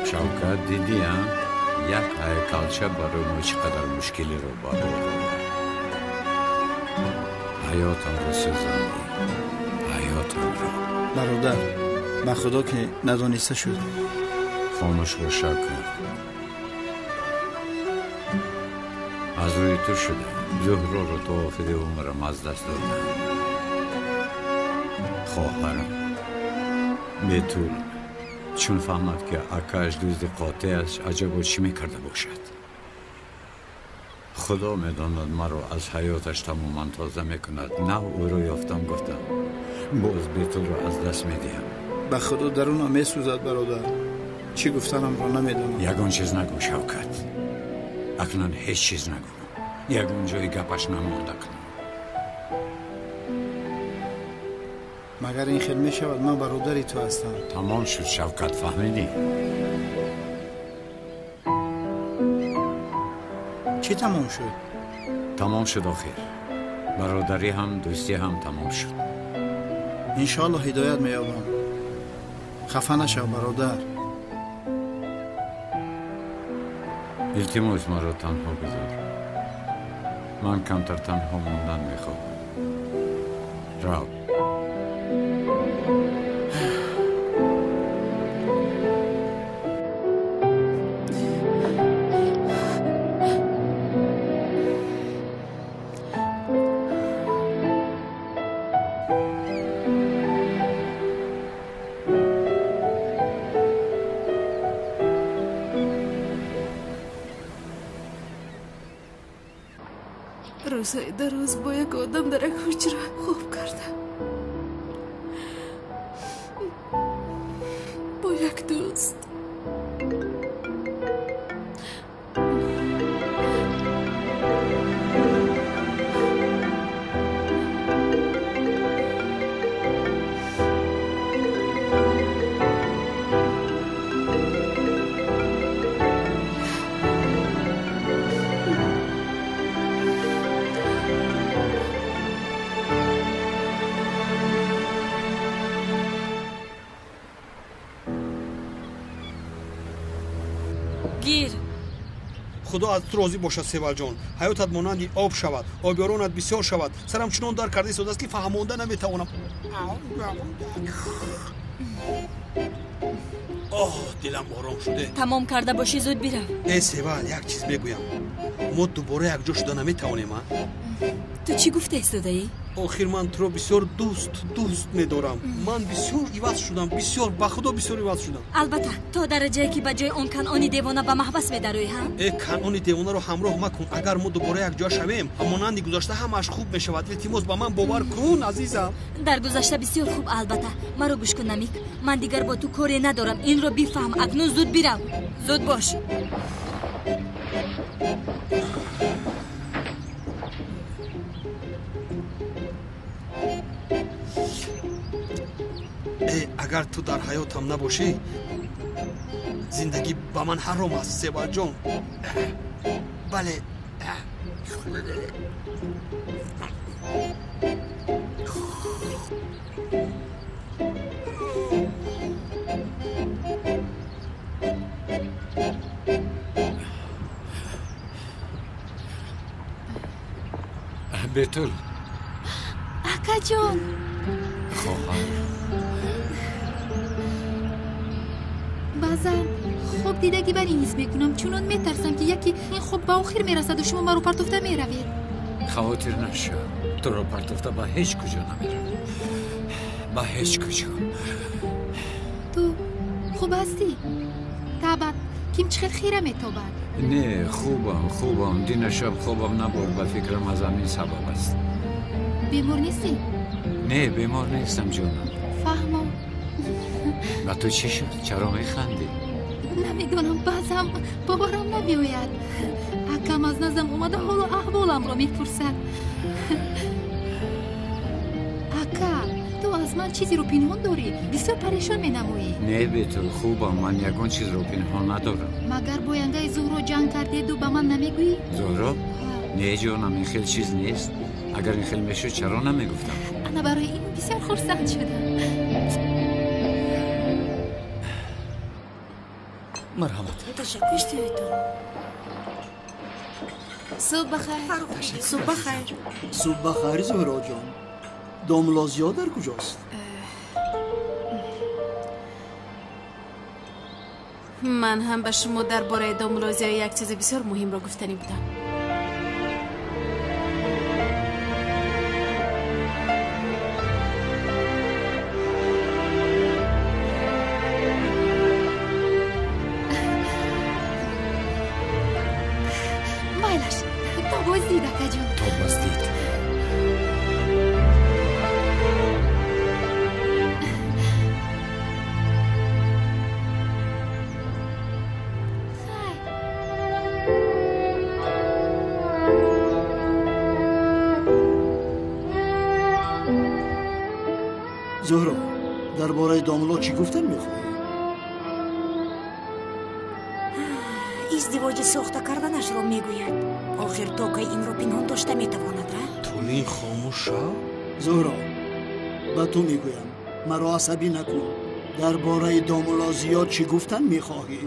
Шавкат, дидӣ, а? Як ҳайкалча барои мо чӣ қадар мушкилиро ба бор овард. Ҳаётамро сӯзондӣ. Ҳаётамро. Бародар, ба худо ки надониста шуд. Хомӯш бош, Шавкат. Аз рӯи ту шуда. Зуҳроро то охири умрам аз даст додам. Хоҳарам Бетул чун фаҳмад ки акааш дузди қотеъ аст, аҷабо чӣ мекарда бошад? Худо медонад маро аз ҳаёташ тамоман тоза мекунад. Нав ӯро ёфтам, гуфтам боз Бетулро аз даст медиҳам. Ба худо дарунам месӯзад, бародар. Чӣ гуфтанамро намедонам. Ягон чиз нагӯ, Шавкат. Акнун ҳеҷ чиз нагӯ. Ягон ҷои гапаш намонд акнун. Магар ин хел мешавад? Ман бародари ту ҳастам. Тамом шуд, Шавкат, фаҳмидӣ? Чӣ тамом шуд? Тамом шуд охир. Бародарӣ ҳам, дӯстӣ ҳам тамом шуд. Иншоалло ҳидоят меёбам. Хафа нашав, бародар. Илтимос, маро танҳо гузор. Ман камтар танҳо мондан мехоҳам. Рав. Рӯзҳои дароз бо як одам дар як ҳуҷра хоб кардам. Бо як дӯст. Худо аз ту розӣ бошад, Севалҷон. Ҳаётат монанди об шавад, обёронат бисёр шавад. Сарам чунон дар карда истодааст, ки фаҳмонда наметавонам. Оҳ, дилам ором шуде. Тамом карда бошӣ, зуд бирав. Э, Севал, як чиз мегӯям. Мо дубора якҷо шуда наметавонем, а? Ту чӣ гуфта истодаӣ? Охир ман туро бисёр дӯст медорам. Ман бисёр иваз шудам, бисёр, ба худо бисёр иваз шудам. Албатта, то дараҷае ки ба ҷои он канъони девона ба маҳбас медароӣ, ҳа? Э, канъони девонаро ҳамроҳ макун. Агар мо дубора якҷоя шавем, монанди гузашта ҳамааш хуб мешавад. Илтимос, ба ман бовар кун, азизам. Дар гузашта бисёр хуб, албатта. Маро гӯш кун, Намик. Ман дигар бо ту коре надорам. Инро бифаҳм. Акнун зуд бирав. Зуд бош. Агар ту дар ҳаётам набошӣ, зиндагӣ ба ман ҳаром аст, Севалҷон. Бале. Бетул. Акаҷон. Хоҳар. Баъзан хоб дидагӣ бар ин ҳис мекунам, чунон метарсам, ки яке ин хоб ба охир мерасаду шумо маро партофта меравед. Хавотир нашав, туро партофта ба ҳеҷ куҷо намеравам, ба ҳеҷ куҷо. Ту хуб ҳастӣ? Табат ким чӣ хел хира метобад? Не, хубам, хубам. Дина шаб хобам набурд, ба фикрам аз ҳамин сабаб аст. Бемор нестӣ? Не, бемор нестам, ҷонам. Фаҳмам. Ба ту чӣ шуд? Чаро механдӣ? Намедонам, баъзан боварам намеояд. Акам аз наздам омада ҳолу аҳволамро мепурсад. Ака, ту аз ман чизеро пинҳон дорӣ? Бисёр парешон менамоӣ. Не, Бетул, хубам. Ман ягон чизро пинҳон надорам. Магар бо янгаи Зуҳро ҷанг кардеду ба ман намегӯӣ? Зуҳро? Не, ҷонам, ин хел чиз нест. Агар ин хел мешуд, чаро намегуфтам? Ана барои ин бисёр хурсанд шудам. Марҳамат. Ташаккур. Иштиҳоятон. Субҳ бахайр. Субҳ бахайр. Субҳ бахайр, Зуҳроҷон. Домла Зиё дар куҷост? Ман ҳам ба шумо дар бораи домла Зиё як чизи бисёр муҳимро гуфтанӣ будам. Боздид, акаҷон. То боздид. Зуҳро, дар бораи домло чӣ гуфтан мехоҳӣ? Издивоҷи сохта карданашро мегӯяд. Охир то кай инро пинҳон дошта метавонад, а? Тулин хомӯш шав? Зуҳро, ба ту мегӯям, маро асабӣ накун. Дар бораи домло Зиё чӣ гуфтан мехоҳӣ?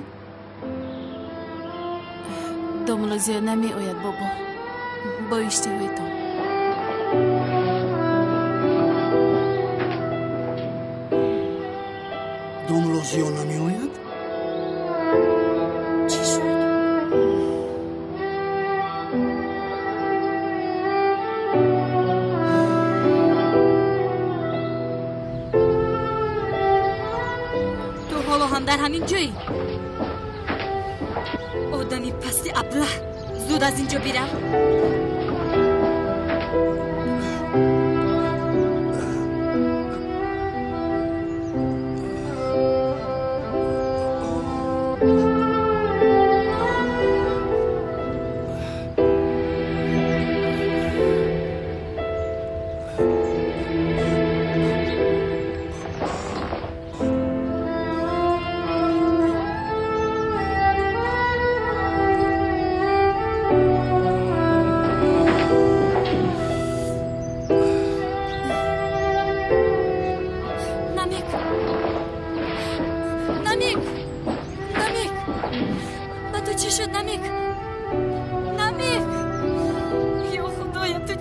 Домло Зиё намеояд, бобо. Бо иштиҳоятон. Домло Зиё намеояд? Чӣ шуд? Ту ҳоло ҳам дар ҳамин ҷойӣ? Одами пасти аблаҳ, зуд аз ин ҷо бирав.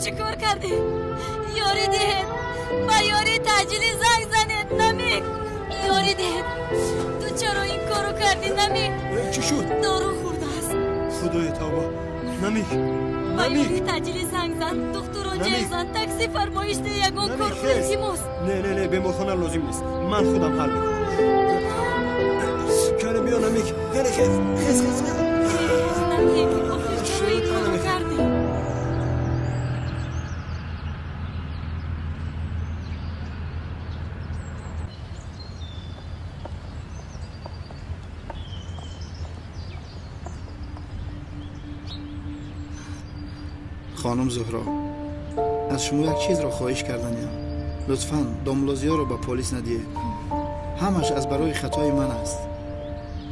чӣ кор кардӣ? Ёрӣ диҳед, ба ёрии таъҷилӣ занг занед. Намик, ёрӣ диҳед. Ту чаро ин корро кардӣ, Намик? Чӣ шуд? Дору хӯрдааст. Худои тавба, Намик, ба ёрии таъҷилӣ занг зан, духтуро ҷеғ зан, такси фармоиш деҳ, ягон кор кун, илтимос. Не, не, не, беморхона лозим нест, ман худам ҳал мекунам. Кане биё, Намик, кане, хез, хез, хез. Намик, охир чаро ин корро кардӣ? Хонум Зуҳро, аз шумо як чизро хоҳиш карданиям. Лутфан домлозиёро ба полис надиҳед. Ҳамаш аз барои хатои ман аст.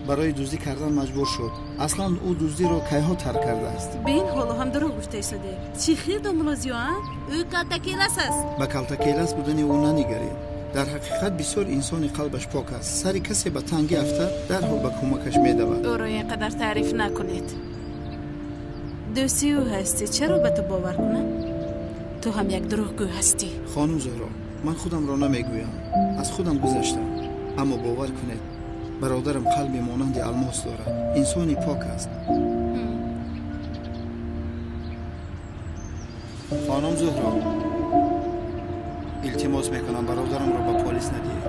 Барои дуздӣ кардан маҷбур шуд. Аслан ӯ дуздиро кайҳо тарк кардааст. Бин, ҳоло ҳам дурӯғ гуфта истоде. Чӣ хел домлозиё, а? Ӯ калтакелас аст. Ба калтакелас будани ӯ нанигаред. Дар ҳақиқат бисёр инсони қалбаш пок аст. Сари касе ба тангӣ афтад, дарҳол ба кӯмакаш медавад. Ӯро ин қадар таъриф накунед. Дӯсти ӯ ҳастӣ, чаро ба ту бовар кунам? Ту ҳам як дурӯғгӯ ҳастӣ. Хонум Зуҳро, ман худамро намегӯям, аз худам гузаштам. Аммо бовар кунед, бародарам қалби монанди алмос дорад, инсони пок аст. Хонум Зуҳро, илтимос мекунам, бародарамро ба полис надиҳед.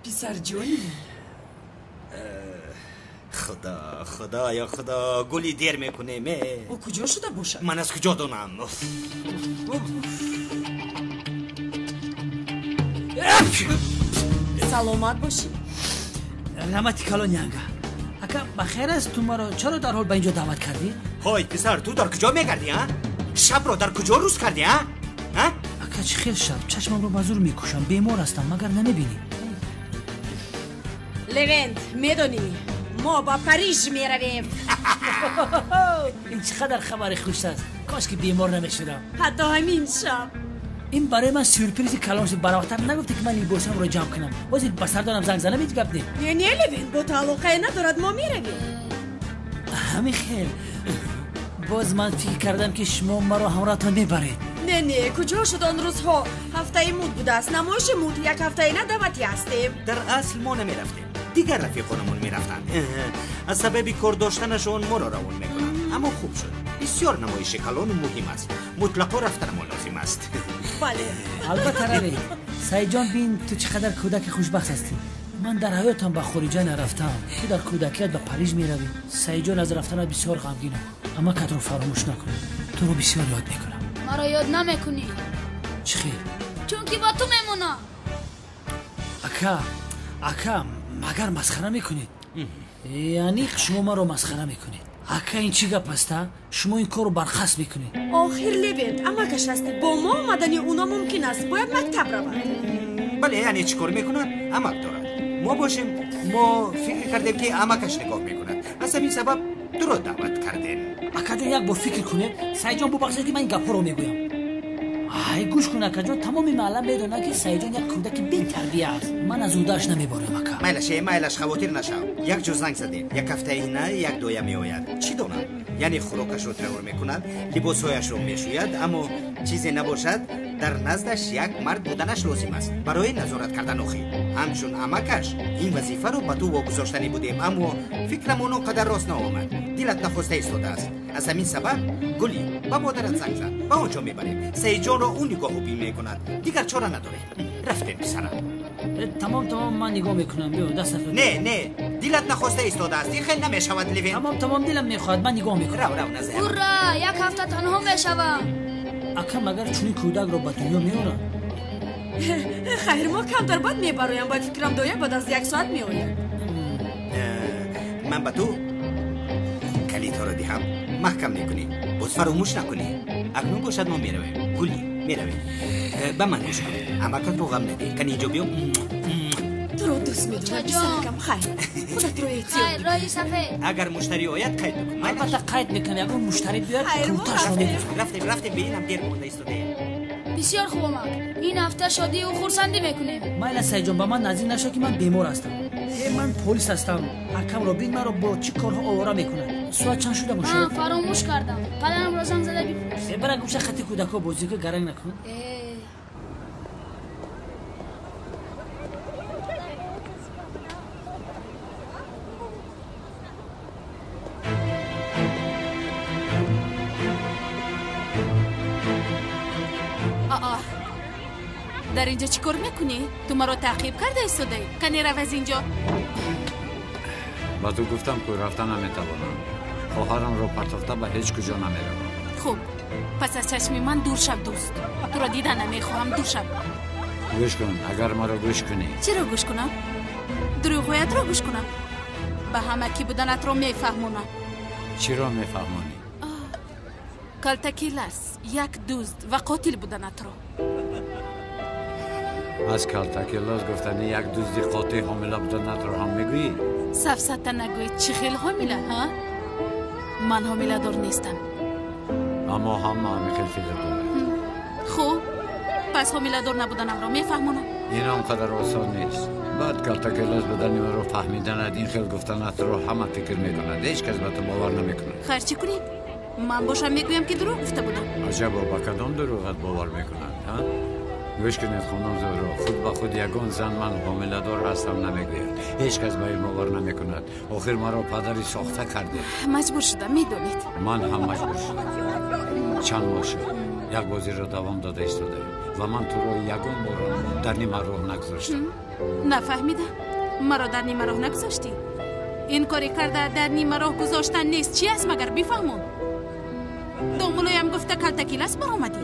Писарҷони, худо, худоё, худо, гули дер мекунем. Ӯ куҷо шуда бошад? Ман аз куҷо донам? Саломат бошӣ. Раҳмати калон, янга. Ака, ба хайр аст? Ту маро чаро дарҳол ба инҷо даъват кардӣ? Ҳой писар, ту дар куҷо мегардӣ, а? Шабро дар куҷо рӯз кардӣ, а? Ака, чӣ хел шаб? Чашмамро ба зур мекушам, бемор ҳастам, магар намебинӣ? Левент, медонӣ, мо ба Париж меравем. Ин чӣ қадар хабари хуш аст. Кош ки бемор намешудам. Ҳатто ҳамин шаб. Ин барои ман сюрпризи калон шуд. Барвақтар нагуфте ки ман либосамро ҷамъ кунам. Ҳозир ба сардорам занг занам, ҳеҷ гап не. Не, не, Левент, бо ту алоқае надорад, мо меравем. Ҳамин хел. Боз ман фикр кардам ки шумо маро ҳамроҳатон мебаред. Не, не, куҷо шуд он рӯзҳо? Ҳафтаи муд будааст, намоиши муд, як ҳафтаина даъватӣ ҳастем. Дар асл мо намерафтем, дигар рафиқонамон мерафтанд. Аз сабаби кор доштанашон моро равон мекунанд. Аммо хуб шуд, бисёр намоиши калону муҳим аст, мутлақо рафтанамон лозим аст. Бале, албатта равед. Саидҷон, бин, ту чӣ қадар кӯдаки хушбахт ҳастӣ. Ман дар ҳаётам ба хориҷа нарафтам, ту дар кӯдакият ба Париж меравӣ. Саидҷон, аз рафтанат бисёр ғамгинам. Амакатро фаромӯш накун, туро бисёр ёд мекунам. Маро ёд намекунӣ? Чӣ хел? Чунки бо ту мемонам. Ака, ака, магар масхара мекунед? Яъне шумо маро масхара мекунед? Ака, ин чӣ гап аст, а? Шумо ин корро бархаст мекунед. Охир Левент, амакаш ҳастӣ, бо мо омадани ӯ номумкин аст, бояд мактаб равад. Бале, яъне чӣ кор мекунад? Амак дорад. Мо бошем, мо фикр кардем ки амакаш нигоҳ мекунад. Аз ҳамин сабаб туро даъват кардем. Акаҷон, як бор фикр кунед. Саидҷон, бубахшед ки ман ин гапҳоро мегӯям. Ай, гӯш кун, акаҷон, тамоми маҳалла медонад ки Саидҷон як кӯдаки бетарбия аст. Ман аз ӯдааш намеборам, ака. Майлаш, э, майлаш, хавотир нашав. Як ҷо занг задем, як ҳафтаина як доя меояд. Чӣ донам? Яъне хӯрокашро тайёр мекунад, либосҳояшро мешӯяд, аммо чизе набошад, дар наздаш як мард буданаш лозим аст барои назорат кардан. Охир ҳамчун амакаш ин вазифаро ба ту вогузоштанӣ будем, аммо фикрам он он қадар рост наомад. Дилат нахоста истодааст. Аз ҳамин сабаб, Гулӣ, ба модарат занг зад, ба он ҷо мебарем. Саидҷонро ӯ нигоҳу бин мекунад, дигар чора надорем. Рафтем, писарам. Тамом, тамом, ман нигоҳ мекунам. Биё, дастат. Не, не, дилат нахоста истодааст, ин хел намешавад, Левин. Тамом, тамом, дилам мехоҳад, ман нигоҳ мекунам. Рав, рав, назар. Ура, як ҳафта танҳо мешавам. Ака, магар чунин кӯдакро ба дунё меоранд? Хайр, мо камтар баъд мебароям. Ба фикрам, доя баъд аз як соат меояд. Ман ба ту калидҳоро диҳам, маҳкам мекунӣ, бо Боз фаромӯш накунӣ. Акнун бошад мо меравем. Гулӣ, меравем. Ба ман гӯш кун. Амакатро ғам надеҳ. Кани инҷо биё. Туро дӯст медорам, писаракам. Хайр, худатро эҳтиёт. Хайр, роҳи сафед. Агар муштарӣ ояд, қайд бикун. Албатта қайд мекунам. Ягон муштарӣ биёяд, курташро медӯзам. Рафтем, рафтем, бинам дер монда истодаем. Бисёр хуб омад. Ин ҳафта шодию хурсандӣ мекунем. Майла, Сайҷон, ба ман наздик нашав, ки ман бемор ҳастам. Ман полис ҳастам. Акамро бин, маро бо чӣ корҳо овора мекунад. Соат чанд шуда бошад? Фаромӯш кардам. Падарамро занг зада бипурс. Бара гӯша хати кӯдакҳо бозӣ кун, гаранг накун. Дар инҷо чӣ кор мекунӣ? Ту маро таъқиб карда истодаӣ? Кане рав аз инҷо. Ба ту гуфтам, ку рафта наметавонам. Хоҳарамро партофта ба ҳеҷ куҷо намеравам. Хуб, пас аз чашми ман дур шав, дӯст. Туро дида намехоҳам, дур шав. Гӯш кун, агар маро гӯш кунӣ. Чиро гӯш кунам? Дурӯғҳоятро гӯш кунам? Ба ҳама кӣ буданатро мефаҳмонам. Чиро мефаҳмонӣ? Калтакилас, як дузд ва қотил буданатро. Аз калтакилас гуфтани як дузди қотил ҳомила буданатро ҳам мегӯӣ? Сафсата нагӯӣ, чӣ хел ҳомила, ҳа? Ман ҳомиладор нестам. Аммо ҳама ҳамин хел фикр дорад. Хуб, пас ҳомиладор набуданамро мефаҳмонам. Ин он қадар осон нест. Баъд калтакилас будани маро фаҳмиданат, ин хел гуфтанатро ҳама фикр мекунад. Ҳеҷ кас ба ту бовар намекунад. Хайр, чӣ кунем? Ман бошам мегӯям, ки дурӯғ гуфта будам. Аҷабо, ба кадом дурӯғат бовар мекунанд, ҳа? Гӯш кунед, хонум Зуҳро, худ ба худ ягон зан ман ҳомиладор ҳастам намегӯяд. Ҳеҷ кас ба ин бовар намекунад. Охир маро падари сохта кардед. Маҷбур шудам, медонед. Ман ҳам маҷбур шудам. Чанд моҳ шуд, як бозиро давом дода истодаем ва ман туро ягон борам дар нима роҳ нагузоштам. Нафаҳмидам. Маро дар нима роҳ нагузоштӣ? Ин коре карда дар нима роҳ гузоштан нест. Чи аст магар, бифаҳмон? Домулоям гуфта калтакилас баромадӣ.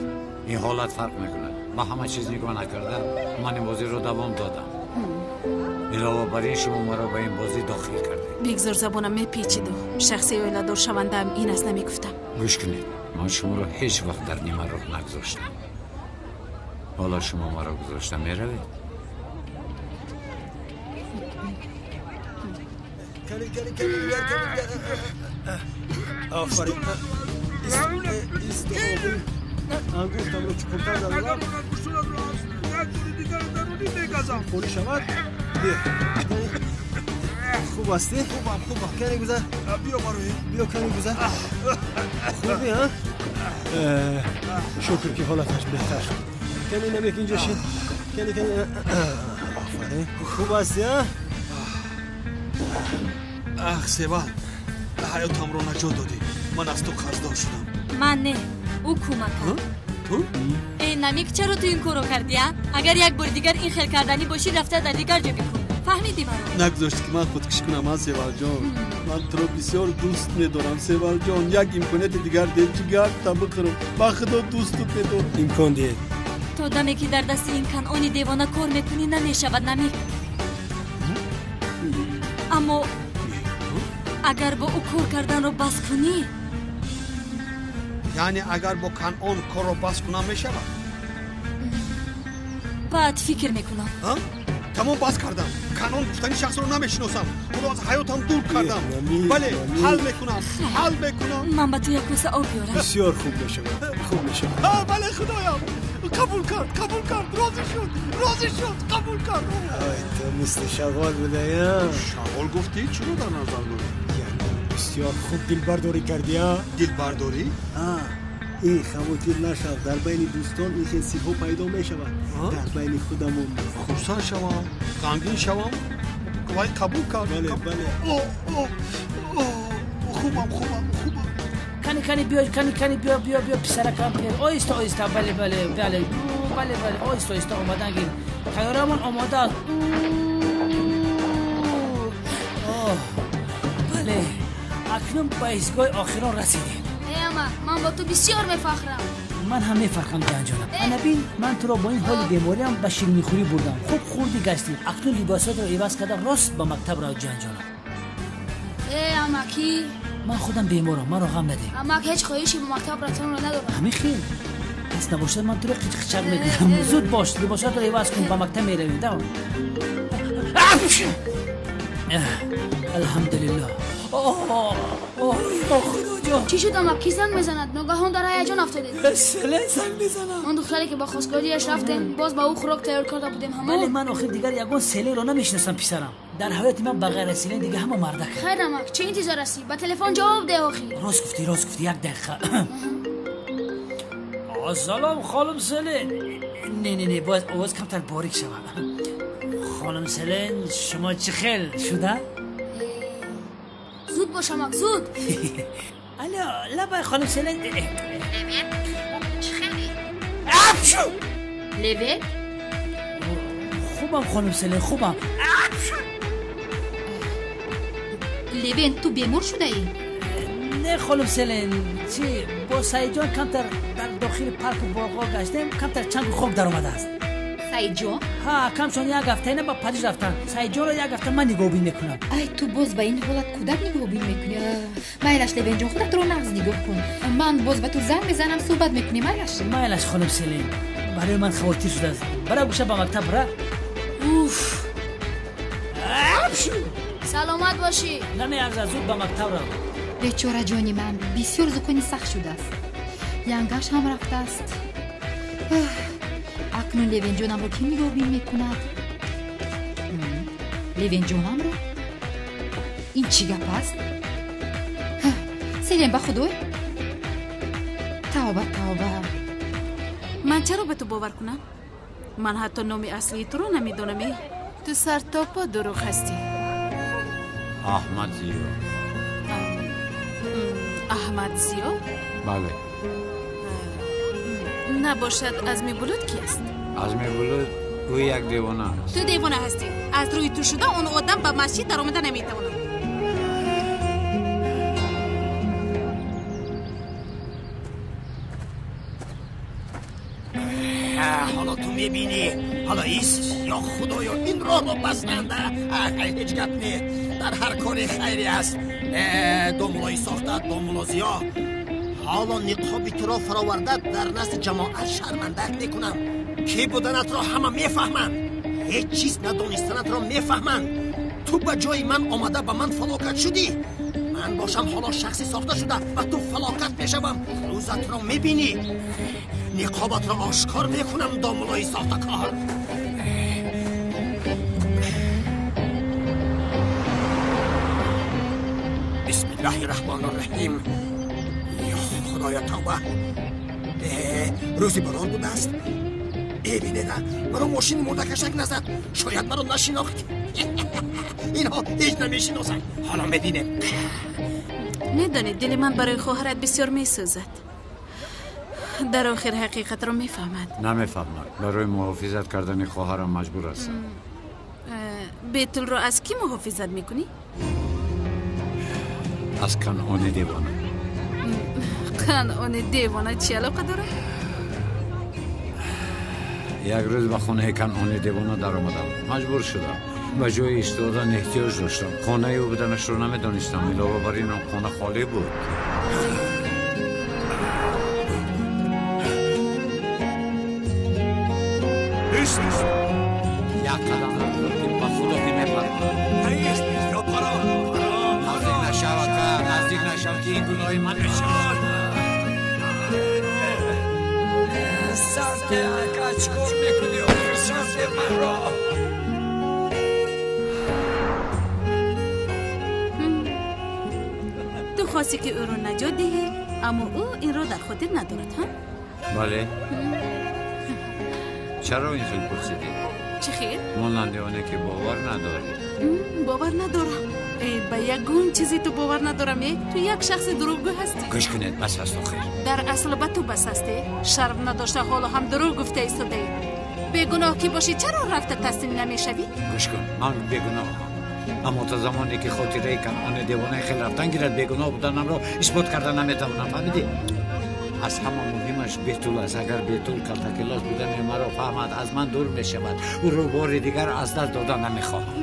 Ин ҳолат фарқ мекунад. Ба ҳама чиз нигоҳ накарда ман ин бозиро давом додам. Илова бар ин шумо маро ба ин бозӣ дохил кардед. Бигзор забонам мепечиду шахси оиладор шавандаам ин аст намегуфтам. Гӯш кунед, ман шуморо ҳеҷ вақт дар нима роҳ нагузоштам. Ҳоло шумо маро гузошта меравед? Офарин. Ангуштамро чуқуртар дарорам. Холӣ шавад. Хуб ҳастӣ? Хубам, хубам. Кане гузар. Биё барои. Биё кане гузар. Хубӣ, ҳа? Шукр, ки ҳолаташ беҳтар шуд. Кане намек инҷо шин. Кане, кане. Офарин. Хуб ҳастӣ, ҳа? Ах, Севал, ҳаётамро наҷот додӣ. Ман аз ту қарздор шудам. Ман не, ӯ кӯмак кард. Ту? Э, Намик, чаро ту ин корро кардӣ, а? Агар як бори дигар ин хел карданӣ бошӣ, рафта дар дигар ҷо бикун. Фаҳмидӣ маро? Нагузошт, ки ман худкушӣ кунам, а, Севалҷон? Ман туро бисёр дӯст медорам, Севалҷон. Як имконияти дигар деҳ, ҷигарта бихӯрам. Ба худо дӯстут медорам. Имкон диҳед. То даме ки дар дасти ин канъони девона кор мекунӣ, намешавад, Намик. Аммо агар бо ӯ кор карданро бас кунӣ. Яъне агар бо Канъон корро бас кунам, мешавад? Баъд фикр мекунам. Тамом, бас кардам. Канъон гуфтани шахсро намешиносам. Ӯро аз ҳаётам дур кардам. Бале, ҳал мекунам, ҳал мекунам. Ман ба ту як коса об биёрам. Бисёр хуб мешавад, хуб мешавад. Бале, худоям, қабул кард, қабул кард, розӣ шуд, розӣ шуд, қабул кард. Ай, ту мисли шағол будаӣ. Шағол гуфтӣ? Чиро дар назар дорӣ? Бисёр хуб дилбардорӣ кардӣ, а? Дилбардорӣ? Ин хавотир нашав, дар байни дӯстон ин хел сирҳо пайдо мешавад. Дар байни худамон. Хурсанд шавам, ғамгин шавам, вай қабул кард. Бале, бале. Хубам, хубам, хубам. Кани, кани, биё, кани, кани, биё, биё, биё, писаракам, оҳиста, оҳиста, бале, бале, бале, бале, бале, оҳиста, оҳиста омадан гир. Тайёрамон омода аст. Бале, акнун ба истгоҳи охирон расидем. Э, ама, ман бо ту бисёр мефахрам. Ман ҳам мефахрам, ҷанҷонам. Ана бин, ман туро бо ин ҳоли бемориам ба ширинихӯрӣ бурдам. Хуб хӯрдӣ, гаштӣ. Акнун либосотро иваз карда рост ба мактаб рав, ҷанҷонам. Э, амакӣ. Ман худам беморам, маро ғам надеҳ. Амак ҳеҷ хоҳиши ба мактаб рафтанро надорам. Ҳамин хел? Пас набошад ман туро қичқичак мекунам. Зуд бош, либосҳоятро иваз кун, ба мактаб меравем. Давом. Алҳамдулиллоҳ. Худоҷон. Чӣ шуд амак? Кӣ занг мезанад? Ногаҳон дар ҳаяҷон афтодед. Селен занг мезанад. Он духтаре ки ба хостгориаш рафтем, боз ба ӯ хӯрок тайёр карда будем ҳамон. Бале, ман охир дигар ягон Селенро намешиносам писарам. Дар ҳаёти ман ба ғайр аз Селен дига ҳама мардак. Хайр амак, чӣ интизор ҳастӣ? Ба телефон ҷавоб деҳ охир. Рост гуфтӣ, рост гуфтӣ, як дақиқа. Салом хонум Селен. Не, не, не, бояд овоз камтар борик шавад. Хонум Селен, шумо чӣ хел шуда? Зуд бош амак, зуд. Алло, лабай хонум Селен. Левен, чӣ хелӣ? Апшу! Левен? Хубам хонум Селен, хубам. Апшу! Левен, ту бемор шудаӣ? Не хонум Селен, чӣ бо Саидҷон камтар дар дохили парку боғҳо гаштем, камтар чангу хок даромадааст. Саидҷон? Ҳа, камшон як ҳафтаина ба Париж рафтанд. Саидҷонро як ҳафта ман нигоҳубин мекунам. Ай, ту боз ба ин ҳолат кӯдак нигоҳубин мекунӣ? Майлаш Левенҷон, худатро нағз нигоҳ кун. Ман боз ба ту занг мезанам, суҳбат мекунем, майлаш? Майлаш хонум Селен, барои ман хавотир шудааст. Бара гӯша ба мактаб ра. Уф! Апшу! Саломат бошӣ. Намеарзад, зуд ба мактаб рав. Бечора ҷони ман бисёр зукони сахт шудааст. Янгаш ҳам рафтааст. Акнун Левенҷонамро кӣ нигоҳбин мекунад? Левенҷонамро? Ин чӣ гап аст? Селен, ба худой? Тавба, тавба. Ман чаро ба ту бовар кунам? Ман ҳатто номи аслии туро намедонам. Ту сартопо дурӯғ ҳастӣ. Аҳмад Зиё. Аҳмад Зиё? Бале. Набошад, Азми Булут ки аст? Азми Булут ӯ як девона аст. Ту девона ҳастӣ. Аз рӯи ту шуда он одам ба масҷид даромада наметавонад. Ҳоло ту мебинӣ. Ҳоло ист, ё худоё, ин роҳро бастанда. Ҳеҷ гап не, дар ҳар кори хайре аст. Домулои сохта, домуло Зиё. Ҳоло ниқоби туро фароварда дар назди ҷамоат шармандак мекунам. Кӣ буданатро ҳама мефаҳманд, ҳеҷ чиз надонистанатро мефаҳманд. Ту ба ҷои ман омада ба ман фалокат шудӣ. Ман бошам ҳоло шахси сохта шуда ба ту фалокат мешавам. Рӯзатро мебинӣ, ниқобатро ошкор мекунам, домулои сохтакор. Бисмиллаҳи раҳмони раҳим. Худоя, тавба. Рӯзи борон будааст. Бинеда, маро мошини мурдакашак назад. Шояд маро нашинохт. Инҳо ҳеҷ намешиносанд. Ҳоло мебинем. Медонед, дили ман барои хоҳарат бисёр месӯзад. Дар охир ҳақиқатро мефаҳмад. Намефаҳмад. Барои муҳофизат кардани хоҳарам маҷбур ҳастам. Бетулро аз кӣ муҳофизат мекунӣ? Аз Канъони девона. Канъони девона чӣ алоқа дорад? Як рӯз ба хонаи Канъони девона даромадам. Маҷбур шудам. Ба ҷои истодан эҳтиёҷ доштам. Хонаи ӯ буданашро намедонистам. Илова бар ин он хона холӣ буд. Як қадам нагузор ки ба худо ки мепарам. Наздик нашав, ака, наздик нашав ки ин гуноҳи ман мешавад. Сарде, ака, чӣ кор мекунӣ? Охир сарде манро. Ту хостӣ ки ӯро наҷот диҳӣ, аммо ӯ инро дар хотир надорад, ҳа? Бале. Чаро ин хел пурсидӣ? Чӣ хел? Монанди оне ки бовар надорӣ. Бовар надорам. Ба ягон чизе ту бовар надорам. Ту як шахси дурӯғгӯ ҳастӣ. Гӯш кунед, бас аст охир. Дар асл ба ту бас аст. Шарм надошта ҳоло ҳам дурӯғ гуфта истодаӣ. Бегуноҳ ки бошӣ, чаро рафта таслим намешавӣ? Гӯш кун, ман бегуноҳам. Аммо то замоне ки хотираи Канъони девонаи хел рафтан гирад, бегуноҳ буданамро исбот карда наметавонам. Фаҳмидӣ? Аз ҳама муҳимаш Бетул аст. Агар Бетул калтакилос будани маро фаҳмад, аз ман дур мешавад. Ӯро бори дигар аз даст дода намехоҳам.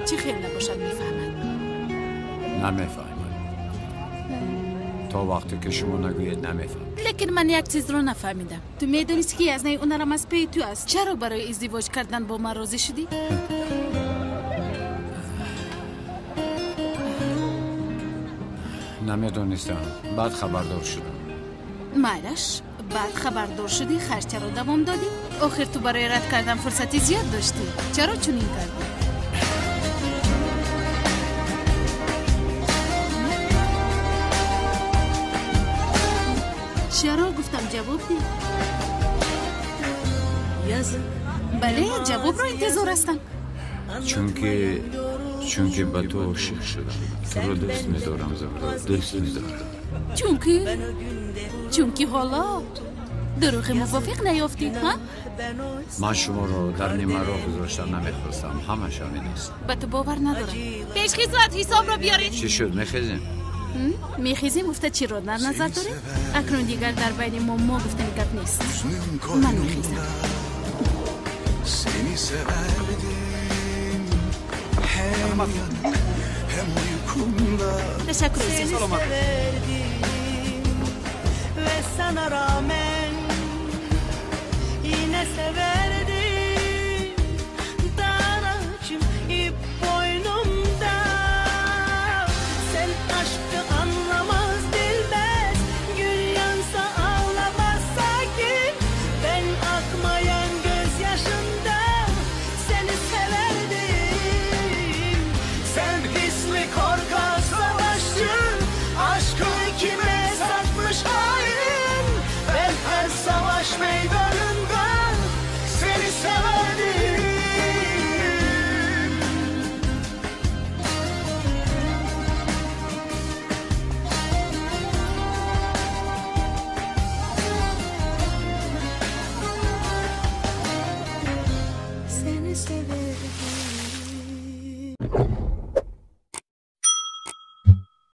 Чӣ хел набошад мефаҳмад? Намефаҳмад. То вақте ки шумо нагӯед, намефаҳмам. Лекин ман як чизро нафаҳмидам. Ту медонисти, ки язнаи ҳунарам аз пеи ту аст. Чаро барои издивоҷ кардан бо ман розӣ шудӣ? Намедонистам, баъд хабардор шудам. Майлаш, баъд хабардор шудӣ, хайр, чаро давом додӣ? Охир ту барои рад кардан фурсати зиёд доштӣ. Чаро чунин кардӣ? Чаро гуфтам, ҷавоб деҳ. Бале, ҷавобро интизор ҳастам. Чунки ба ту ошиқ шудам. Туро дӯст медорам, Зуҳро, дӯст медорам. Чунки ҳоло дурӯғи мувофиқ наёфтӣ, ҳа? Ман шуморо дар нимароҳ гузошта намехостам. Ҳамаш ҳамин аст. Ба ту бовар надорам. Пешхизмат, ҳисобро биёред. Чӣ шуд, мехезем? Мехезем гуфта чиро дар назар доред? Акнун дигар дар байни мо мо гуфтани гап нест. Ман мехезам. Seni severdim hem uyanık hem uykumda. Ташаккур. Seni Саломат. Ve sana rağmen